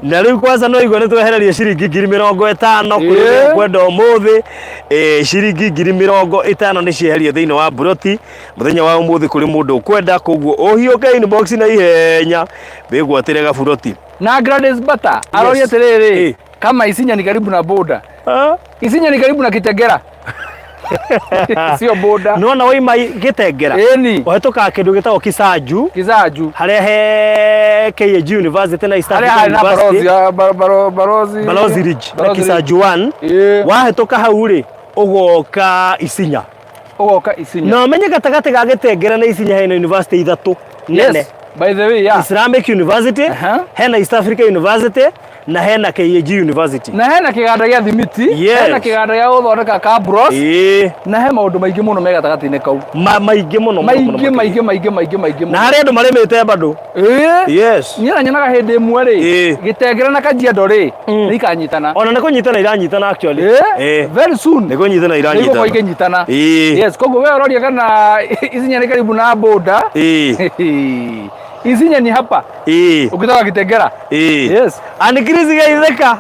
Na rĩu kwanza no igua nĩ twehereria ciringi 50,000 kũrĩ ũrĩa ũkwenda ũmũthĩ. Ciringi 50,000 nĩ cieherio thĩinĩ wa mburoti mũthenya wa ũmũthĩ kũrĩ mũndũ ũkwenda, koguo ũhiũke inbox na ihenya wĩgwatĩre gaburoti. Na Gladys Bata aroria atĩrĩrĩ, kama Isinya ni karibu na boda. Isinya ni karibu na Kitengela. Sio boda. Nona waima Gitengela. Ĩni. Ũhetũkaga kĩndũ gĩtagwo Kisaju. Kisaju. Harĩa he KAG University na East Africa University. Harĩa Balozi Ridge na Kisaju 1. Wahĩtũka hau rĩ, ũgoka Isinya. Ũgoka Isinya. Na ũmenye gatagatĩ ga Gitengela na Isinya hena university ithatũ nene. Yes. By the way, yeah. Islamic University, hena East Africa University na hena KAG University. Na hena kĩganda gĩa thimiti, Yes. hena kĩganda gĩa gũthondeka cabros, na he maũndũ maingĩ mũno me gatagatĩ-inĩ kau. Maingĩ mũno, Maingĩ, maingĩ, maingĩ, maingĩ, maingĩ Na harĩa andũ marĩmĩte bado. Yes. Niĩ na nyonaga hĩndĩ ĩmwe rĩ, Gĩtengera na Kajiado rĩ, nĩ ikanyitana. Ona nĩ kũnyitana iranyitana actually. Very soon. Nĩ kũnyitana iranyitana. Nĩ igũkorwo ikĩnyitana. Yes, koguo we ũroria kana Isinya nĩ karibu na boda. Isinya ni hapa. Ukitoka Kitengela. Yes. Anikirizi gaitheka.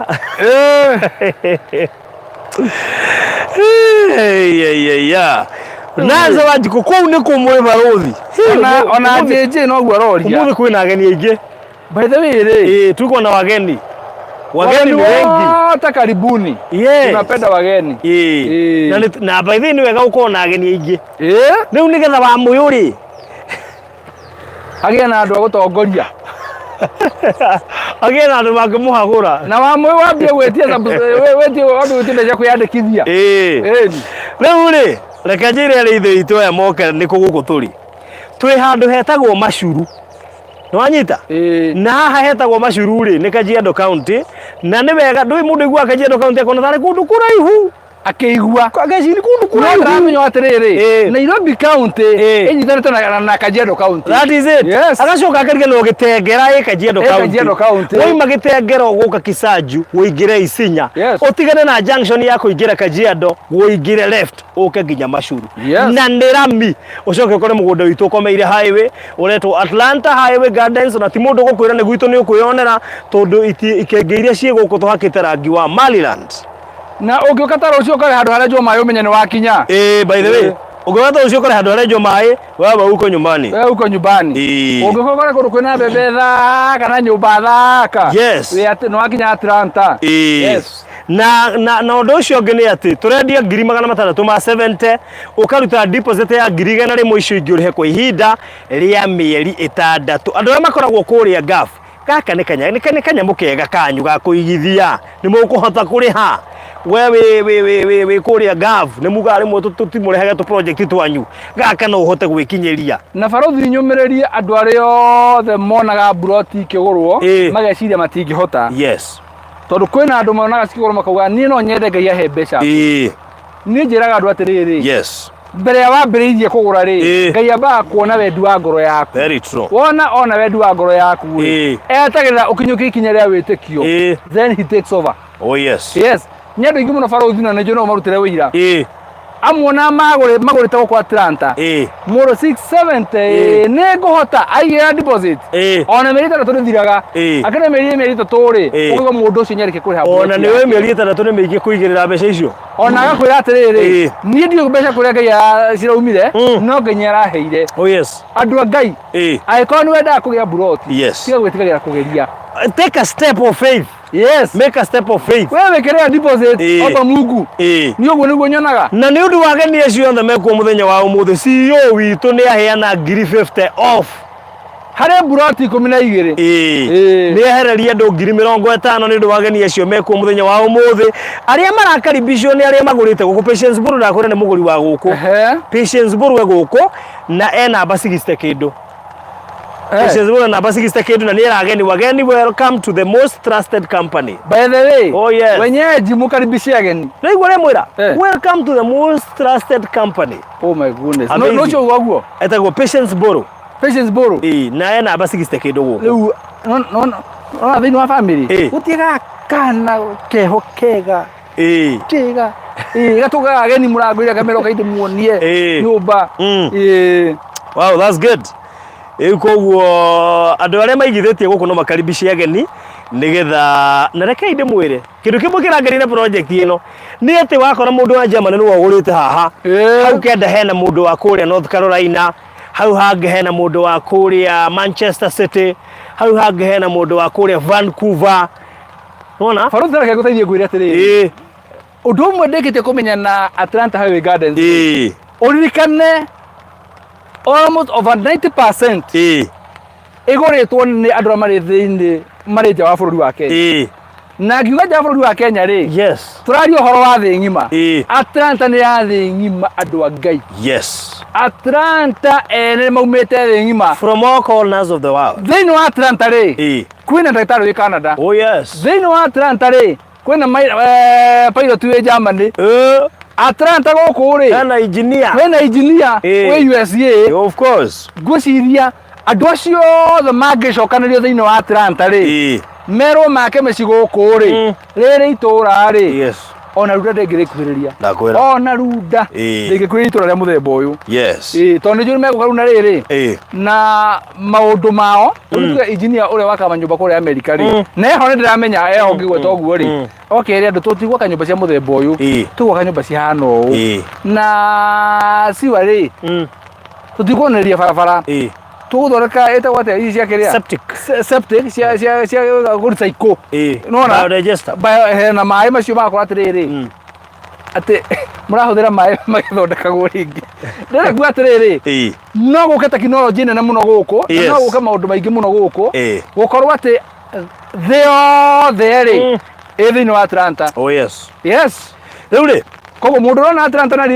Naza Wanjikũ kũu nĩ kũmũĩ barothi. Ona JJ noguo aroria. Ũmũthĩ kwĩna ageni aingĩ. By the way rĩ. Tuko na wageni. Wageni ni wengi. Hata karibuni. Yes. Tunapenda wageni. Na by the way nĩ wega gũkorwo na ageni aingĩ. Rĩu nĩgetha wa mũyũ rĩ. Agĩe na andũ a gũtongoria. Agĩe na andũ mangĩmũhagũra. Na wa mũyũ wambie gwĩtia wĩtie wambie gwĩtia mbeca kwĩyandĩkithia. Rĩu rĩ, reke njĩre arĩa ithe witũ aya moke nĩ kũ gũkũ tũrĩ. Twĩ handũ hetagwo Macuru. Nĩwanyita? Na haha hetagwo Macuru rĩ, nĩ Kajiado County. Na nĩ wega, ndũĩ mũndũ aiguaga Kajiado County akona tarĩ kũndũ kũraihu. Akĩigua. Ageciri kũndũ kũraihu. No ndĩramenya atĩrĩrĩ, Nairobi County ĩnyitanĩte na Kajiado County. That is it. Yes. Agacoka akariganĩrwo Gĩtengera ĩ Kajiado County. Kajiado County. Waima Gĩtengera ũgũka Kisaju, ũingĩre Isinya. Yes. Ũtigane na junction ya kũingĩra Kajiado, ũingĩre left, ũke nginya Macuru. Yes. Na nĩ rami. Ũcoke ũkore mũgũnda witũ ũkomeire highway, ũretwo Atlanta Highway Gardens, na ti mũndũ ũgũkwĩra nĩ gwitũ nĩ ũkwĩyonera, tondũ ikenge iria ciĩ gũkũ tũhakĩte rangi wa Maryland. Na ũngĩũka ta rũciũ ũkore handũ harenjwo maĩ ũmenye nĩ wakinya. Ĩĩ, by the way, Ĩĩ. ũngĩũka ta rũciũ ũkore handũ harenjwo maĩ, wewe uko nyumbani. We uko nyumbani. Ĩĩ. Ũngĩũka ũkore kũndũ kwĩna mbembe thaka na nyũmba thaka. Yes. Wĩ atĩ nĩ wakinya Atlanta. Ĩĩ. Yes. Na ũndũ ũcio ũngĩ nĩ atĩ tũrendia 670,000, ũkaruta deposit ya 100,000, icio ingĩ ũrĩhe kwa ihinda rĩa mĩeri 6. Andũ arĩa makoragwo kũrĩa Gulf, gaka nĩ kanya nĩ kanyamũ kega kanyu ga kũigithia, nĩ mũkũhota kũrĩha. We wĩ wĩ wĩ wĩ wĩ kũrĩa Gulf, nĩ mugaga rĩmwe tũtimũrehage tũ project twanyu, gaka no ũhote gwĩkinyĩria. Na barothi, nyũmĩrĩrie andũ arĩa othe monaga mburoti ikĩgũrwo mageciria matingĩhota. Tondũ kwĩna andũ monaga cikĩgũrwo makauga, "Niĩ no nyende Ngai ahe mbeca." Niĩ njĩraga andũ atĩrĩrĩ, mbere ya wambĩrĩirie kũgũra rĩ, Ngai ambaga kuona wendi wa ngoro yaku. Very true. Wona ona wendi wa ngoro yaku rĩ, etagĩrĩra ũkinyũkie ikinya rĩa wĩtĩkio, then he takes over. Oh yes. Yes, nĩ andũ aingĩ mũno, barothi, na nĩnjũĩ no marutĩre wĩira. Amwe ona magũrĩte gũkũ Atlanta, mũndũ 670, nĩ ngũhota aigĩra deposit, ona mĩeri 6 ndĩthiraga. Akĩrĩ mĩeri 3 rĩ, ũkauga mũndũ ũcio nĩarĩkia kũrĩha Ona mburoti nĩ yake. mĩeri 6 nĩ mĩingĩ kũigĩrĩra mbeca icio. Ona agakwĩra atĩrĩrĩ, niĩ ndiũĩ mbeca kũrĩa Ngai ciraumire, no Ngai nĩ araheire. Oh yes. Andũ a Ngai, angĩkorwo nĩ wendaga kũgĩa mburoti, tiga gwĩtigagĩra kũgeria. Take a step of faith. Make a step of faith. We wĩkĩrĩra deposit, omba Mungu. Niĩ ũguo nĩguo nyonaga. Na nĩ ũndũ wa ageni acio othe mekuo mũthenya wa ũmũthĩ, CEO witũ nĩ aheana 50,000 off harĩ mburoti 12. Nĩ ehereria andũ 50,000 nĩ ũndũ wa ageni acio mekuo mũthenya wa ũmũthĩ. Arĩa marakaribicwo nĩ arĩa magũrĩte gũkũ. Patience Mburu, ndakwĩra nĩ mũgũri wa gũkũ. Patience Mburu e gũkũ na e namba 60 kĩndũ. Patience Mburu e namba 60 kĩndũ na nĩ era ageni, "Wageni, welcome to the most trusted company." By the way, Oh, yes. wenyeji mukaribishe ageni. Rĩu ũrĩa mwĩra, "Welcome to the most trusted company." Oh my goodness. No. Amazing. No cio uga guo. Etagwo Patience Mburu. Patience Mburu. Ĩĩ, na e namba 60 kĩndũ gũkũ. Rĩu no no thĩinĩ wa family gũtiga kana keho kega kega, ĩĩ, gatũkaga ageni mũrango-inĩ kamera kainde muonie nyũmba. Wow, that's good. Rĩu koguo andũ arĩa maigithĩtie gũkũ no makaribicie ageni nĩgetha, na rekei ndĩmwĩre kĩndũ kĩmwe kĩrangeria na project ĩno nĩ atĩ wakora mũndũ wa Germany nĩwe ũgũrĩte haha, hau kenda hena mũndũ wa kũrĩa North Carolina, hau hangĩ hena mũndũ wa kũrĩa Manchester City, hau hangĩ hena mũndũ wa kũrĩa Vancouver. Nĩwona? Baruthi, reke ngũteithie, ngwĩre atĩrĩrĩ, ũndũ ũmwe ndĩkĩtie kũmenya na Atlanta Highway Gardens, ũririkane almost over 90% ĩgũrĩtwo nĩ andũ arĩa marĩ thĩinĩ, marĩ nja wa bũrũri wa Kenya. Na ngiuga nja wa bũrũri wa Kenya rĩ, tũraria ũhoro wa thĩ ng'ima. Atlanta nĩ ya thĩ ng'ima, andũ a Ngai. Atlanta ene maumĩte thĩ ng'ima. From all corners of the world. Thĩinĩ wa Atlanta rĩ, kwĩna ndagĩtarĩ wĩ Canada. Thĩinĩ wa Atlanta rĩ, kwĩna pilot wĩ Germany. Atlanta gũkũ rĩ, Hena engineer. Kwĩna engineer wĩ USA. Of course. Ngwĩciria andũ acio othe mangĩcokanĩrio thĩinĩ wa Atlanta rĩ, merwo make mĩciĩ gũkũ rĩ, rĩrĩ itũra rĩ, ona Runda ndĩngĩrĩkuhĩrĩria. Ndakwĩra. Ona Runda ndĩngĩkuhĩrĩria itũra rĩa mũthemba ũyũ. Ĩĩ, tondũ nĩ njũĩ megũka rĩu na rĩrĩ na maũndũ mao. Rĩu tuge engineer ũrĩa wakaga manyũmba kũrĩa Amerika rĩ, na eho nĩ ndĩramenya eho ngĩgweta ũguo rĩ, okere andũ tũtigwaka nyũmba cia mũthemba ũyũ, tũgwaka nyũmba cihana ũũ, na siwa rĩ, tũtikuonereria barabara, tũgũthondeka ĩtagwo atĩa ici cia kĩrĩa? Septic. Septic cia kũrecycle. Nĩwona? Biodigester. Na maĩ macio magakorwo atĩrĩrĩ, atĩ mũrahũthĩra maĩ magĩthondekagwo rĩngĩ. Ndĩrenda kuga atĩrĩrĩ, no gũke tekinoronjĩ nene mũno gũkũ, na no gũke maũndũ maingĩ mũno gũkũ, gũkorwo atĩ thĩ yothe rĩ, ĩ thĩinĩ wa Atlanta. Oh yes. Yes. Rĩu rĩ, Koguo mũndũ ũrona Atlanta na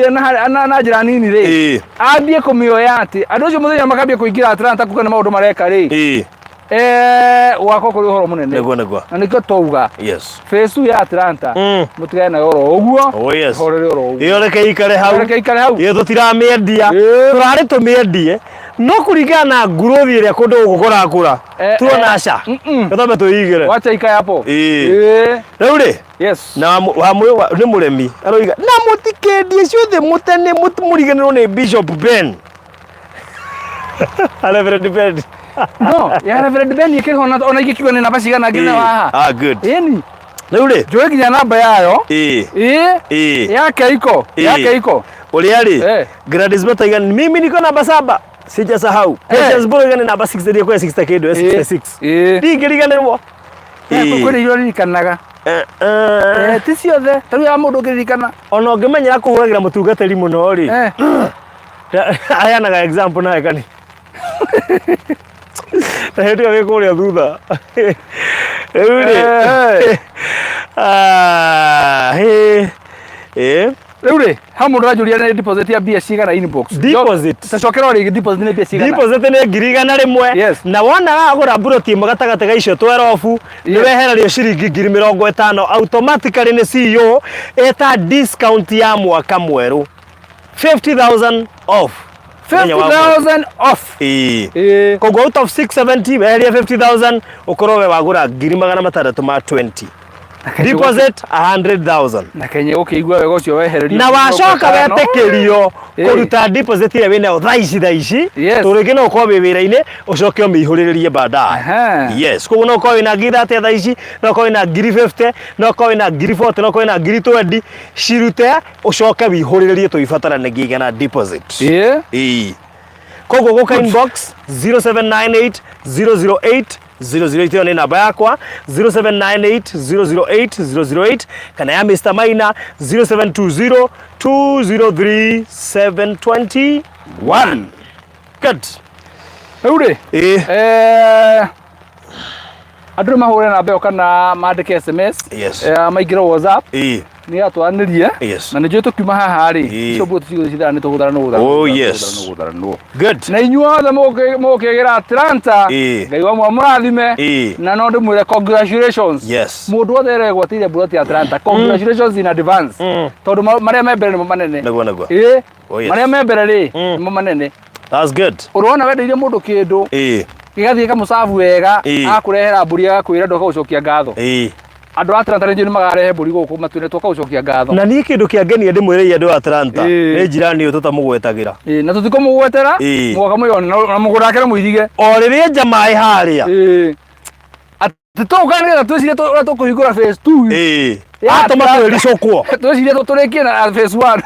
njĩra nini rĩ, ambie kũmĩoya atĩ andũ acio mũthenya makambia kũingĩra Atlanta kuga nĩ maũndũ mareka rĩ, gwakorwo kũrĩ ũhoro mũnene. Nĩguo nĩguo. Na nĩkĩo twauga phase 2 ya Atlanta, mũtigane nayo oro ũguo. Oh yes. Horere oro ũguo. Ĩyo reke ikare hau. Reke ikare hau. Ĩyo tũtiramĩendia. Tũrarĩ tũmĩendie no kũringana na nguruthi ĩrĩa kũndũ gũkũ kũrakũra, tuona aca tũtambe twĩigĩre. Wacha ikae hapo. Rĩu rĩ, na nĩ mũrĩmi aroiga na mũtikendie ciothe mũtene mũriganĩrwo nĩ Bishop Ben, Reverend Ben. No ya Reverend Ben ĩkĩrĩ ho, ona ingĩkiuga nĩ namba cigana nginya waha. Ah, good. Ĩni. Rĩu rĩ, Njũĩ nginya namba yayo. Ĩĩ. Ĩĩ. Ĩĩ. Ya Keiko. Ya Ĩĩ. Keiko. Ũrĩa rĩ, Eh. Gladys Mataiga, mimi niko namba 7, sijasahau. Eh. Patience Mburu ni namba 6, ndiye kwa 60 kĩndũ, 66. Ĩĩ. Ndingĩriganĩrwo. Ĩĩ. Kwĩna iria ũririkanaga. Eh, eh. Eh, ti ciothe. Ta rĩu ya mũndũ ũngĩririkana. Ona ũngĩmenyera kũhũragĩra mũtungatĩri mũno rĩ, Eh. aheanaga example nawe kani ta hĩndĩ ĩyo wĩ kũrĩa thutha rĩu rĩ. Eh. Ah, hĩ. Ĩ. Rĩu rĩ, ha mũndũ aranjũria nĩ deposit ya mbia cigana inbox. Deposit. Tacokera o rĩngĩ, deposit nĩ mbia cigana? Deposit nĩ 100,000. Yes. Na wona wagũra mburoti ĩmwe gatagatĩ ga icio 12, nĩ wehererio ciringi 50,000 automatically nĩ CEO ĩta discount ya mwaka mwerũ, 50,000 off mũthenya wa mwaka. 50,000 off. Ĩĩ. Ĩĩ. Koguo out of 670 weherie 50,000, ũkorwo we wagũra 620,000, deposit 100,000. Na Kenya ũkĩigua wega ũcio wehererio. Na wacoka wetĩkĩrio Ĩĩ. kũruta deposit ĩrĩa wĩnayo thaa ici thaa ici. Tondũ rĩngĩ no ũkorwo wĩ wĩra-inĩ, ũcoke ũmĩihũrĩrĩrie baadaye. Yes, koguo no ũkorwo wĩna 30,000 thaa ici, no ũkorwo wĩna 50,000, no ũkorwo wĩna 40,000, no ũkorwo wĩna 20,000, cirute ũcoke wĩihũrĩrĩrie tũibataranagia igana deposit. Ĩĩ. Ĩĩ. Koguo gũka inbox 0798 008 008, ĩyo nĩ namba yakwa, 0798 008 008, kana ya Mr Maina, 0720 203 721. Good. Rĩu rĩ, Ĩĩ. Andũ nĩ mahũre namba ĩyo kana mandĩke SMS. Yes. Maingĩre WhatsApp nĩ atwaranĩrie. Na nĩ njũĩ tũkiuma haha rĩ, icio mbuti ciothe cithaa nĩ tũgũtharanwo. Oh, yes. Tũgũtharanwo. Good. Na inyuothe mũkĩgĩra Atlanta, Ngai wa mũrathime. Na no ndĩmwĩre congratulations. Mũndũ wothe aregwatĩire mburoti ya Atlanta, congratulations in advance, tondũ marĩa me mbere nĩmo manene. Nĩguo, nĩguo. Ĩĩ. Oh, yes. Marĩa me mbere rĩ, nĩmo manene. That's good. Ũrona wendeirie mũndũ kĩndũ, gĩgathiĩ gĩkamũcabu wega, akũrehera mbũri, agakwĩra ndoka gũcokia ngatho. Andũ a Atlanta rĩngĩ nĩ magarehe mbũri gũkũ matwĩre twoka gũcokia ngatho. Na niĩ kĩndũ kĩangenia ndĩmwĩrĩire andũ a Atlanta, nĩ njirani ũyũ tũtamũgwetagĩra. Ĩĩ, na tũtikũmũgwetera. Mũgoka mũyone na mũgũnda wake na mũirige. O rĩrĩa nja maĩ harĩa. Ĩĩ. Atĩ tũka nĩgetha twĩcirie ũrĩa tũkũhingũra phase 2. Ya Atũma Atlanta. twĩricũkwo. Twĩcirie tũrĩkie na phase 1.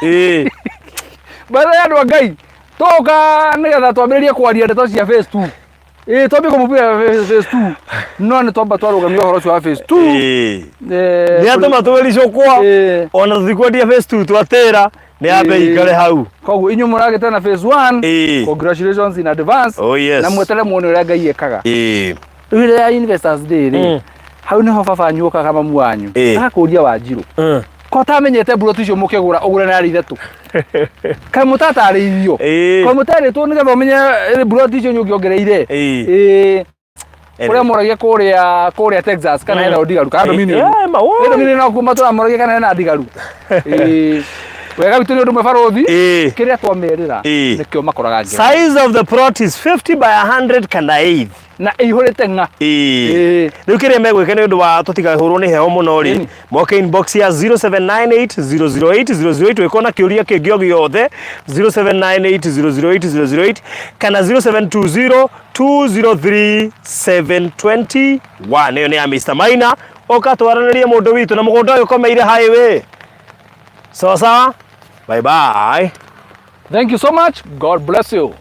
By the way, andũ a Ngai, tũka nĩgetha twambĩrĩrie kwaria ndeto cia phase 2. Ĩĩ, twambie kũmũbira phase 2, no nĩ twamba twarũgamia ũhoro ũcio wa phase 2. Nĩ atũma twĩricũkwo. Ona tũtikwendia phase 2, twatĩra nĩ yambe ikare hau. Koguo inyuĩ mũragĩte na phase 1, congratulations in advance. Oh, yes. Na mweterere muone ũrĩa Ngai ekaga. Rĩu rĩrĩa ya Investors Day rĩ, hau nĩho baba wanyu okaga, mamu wanyu, agakũria, "Wanjirũ, ko ũtamenyete mburoti icio mũkĩgũra ũgũre na ithatũ, kaĩ mũtatarĩirio? Ko mũtarĩtwo nĩgetha ũmenye mburoti icio nyũngĩongereire?" Ĩĩ. Kũrĩa moragia kũrĩa Texas kana hena ndigaru kana Dominion. Yeah, ma, woi. Dominion no kuma tũramoragia kana hena ndigaru. Ĩĩ. Wega witũ nĩ ũndũ ũmwe, barũthi, kĩrĩa twamerĩra nĩkĩo makoraga ngero. Size of the plot is 50 by 100 kana 8. Na ĩihũrĩte ng'a. Ĩĩ. Rĩu kĩrĩa megwĩka nĩ ũndũ wa tũtikahũrwo nĩ heho mũno rĩ, moke inbox ya 0798 008 008 wĩko na kĩũria kĩngĩ o gĩothe, 0798 008 008 kana 0720 203 721, ĩyo nĩ ya Mr Maina. Ũka twaranĩrie mũndũ witũ na mũgũnda ũyũ ũkomeire highway. Sawa sawa, bye bye. Thank you so much. God bless you.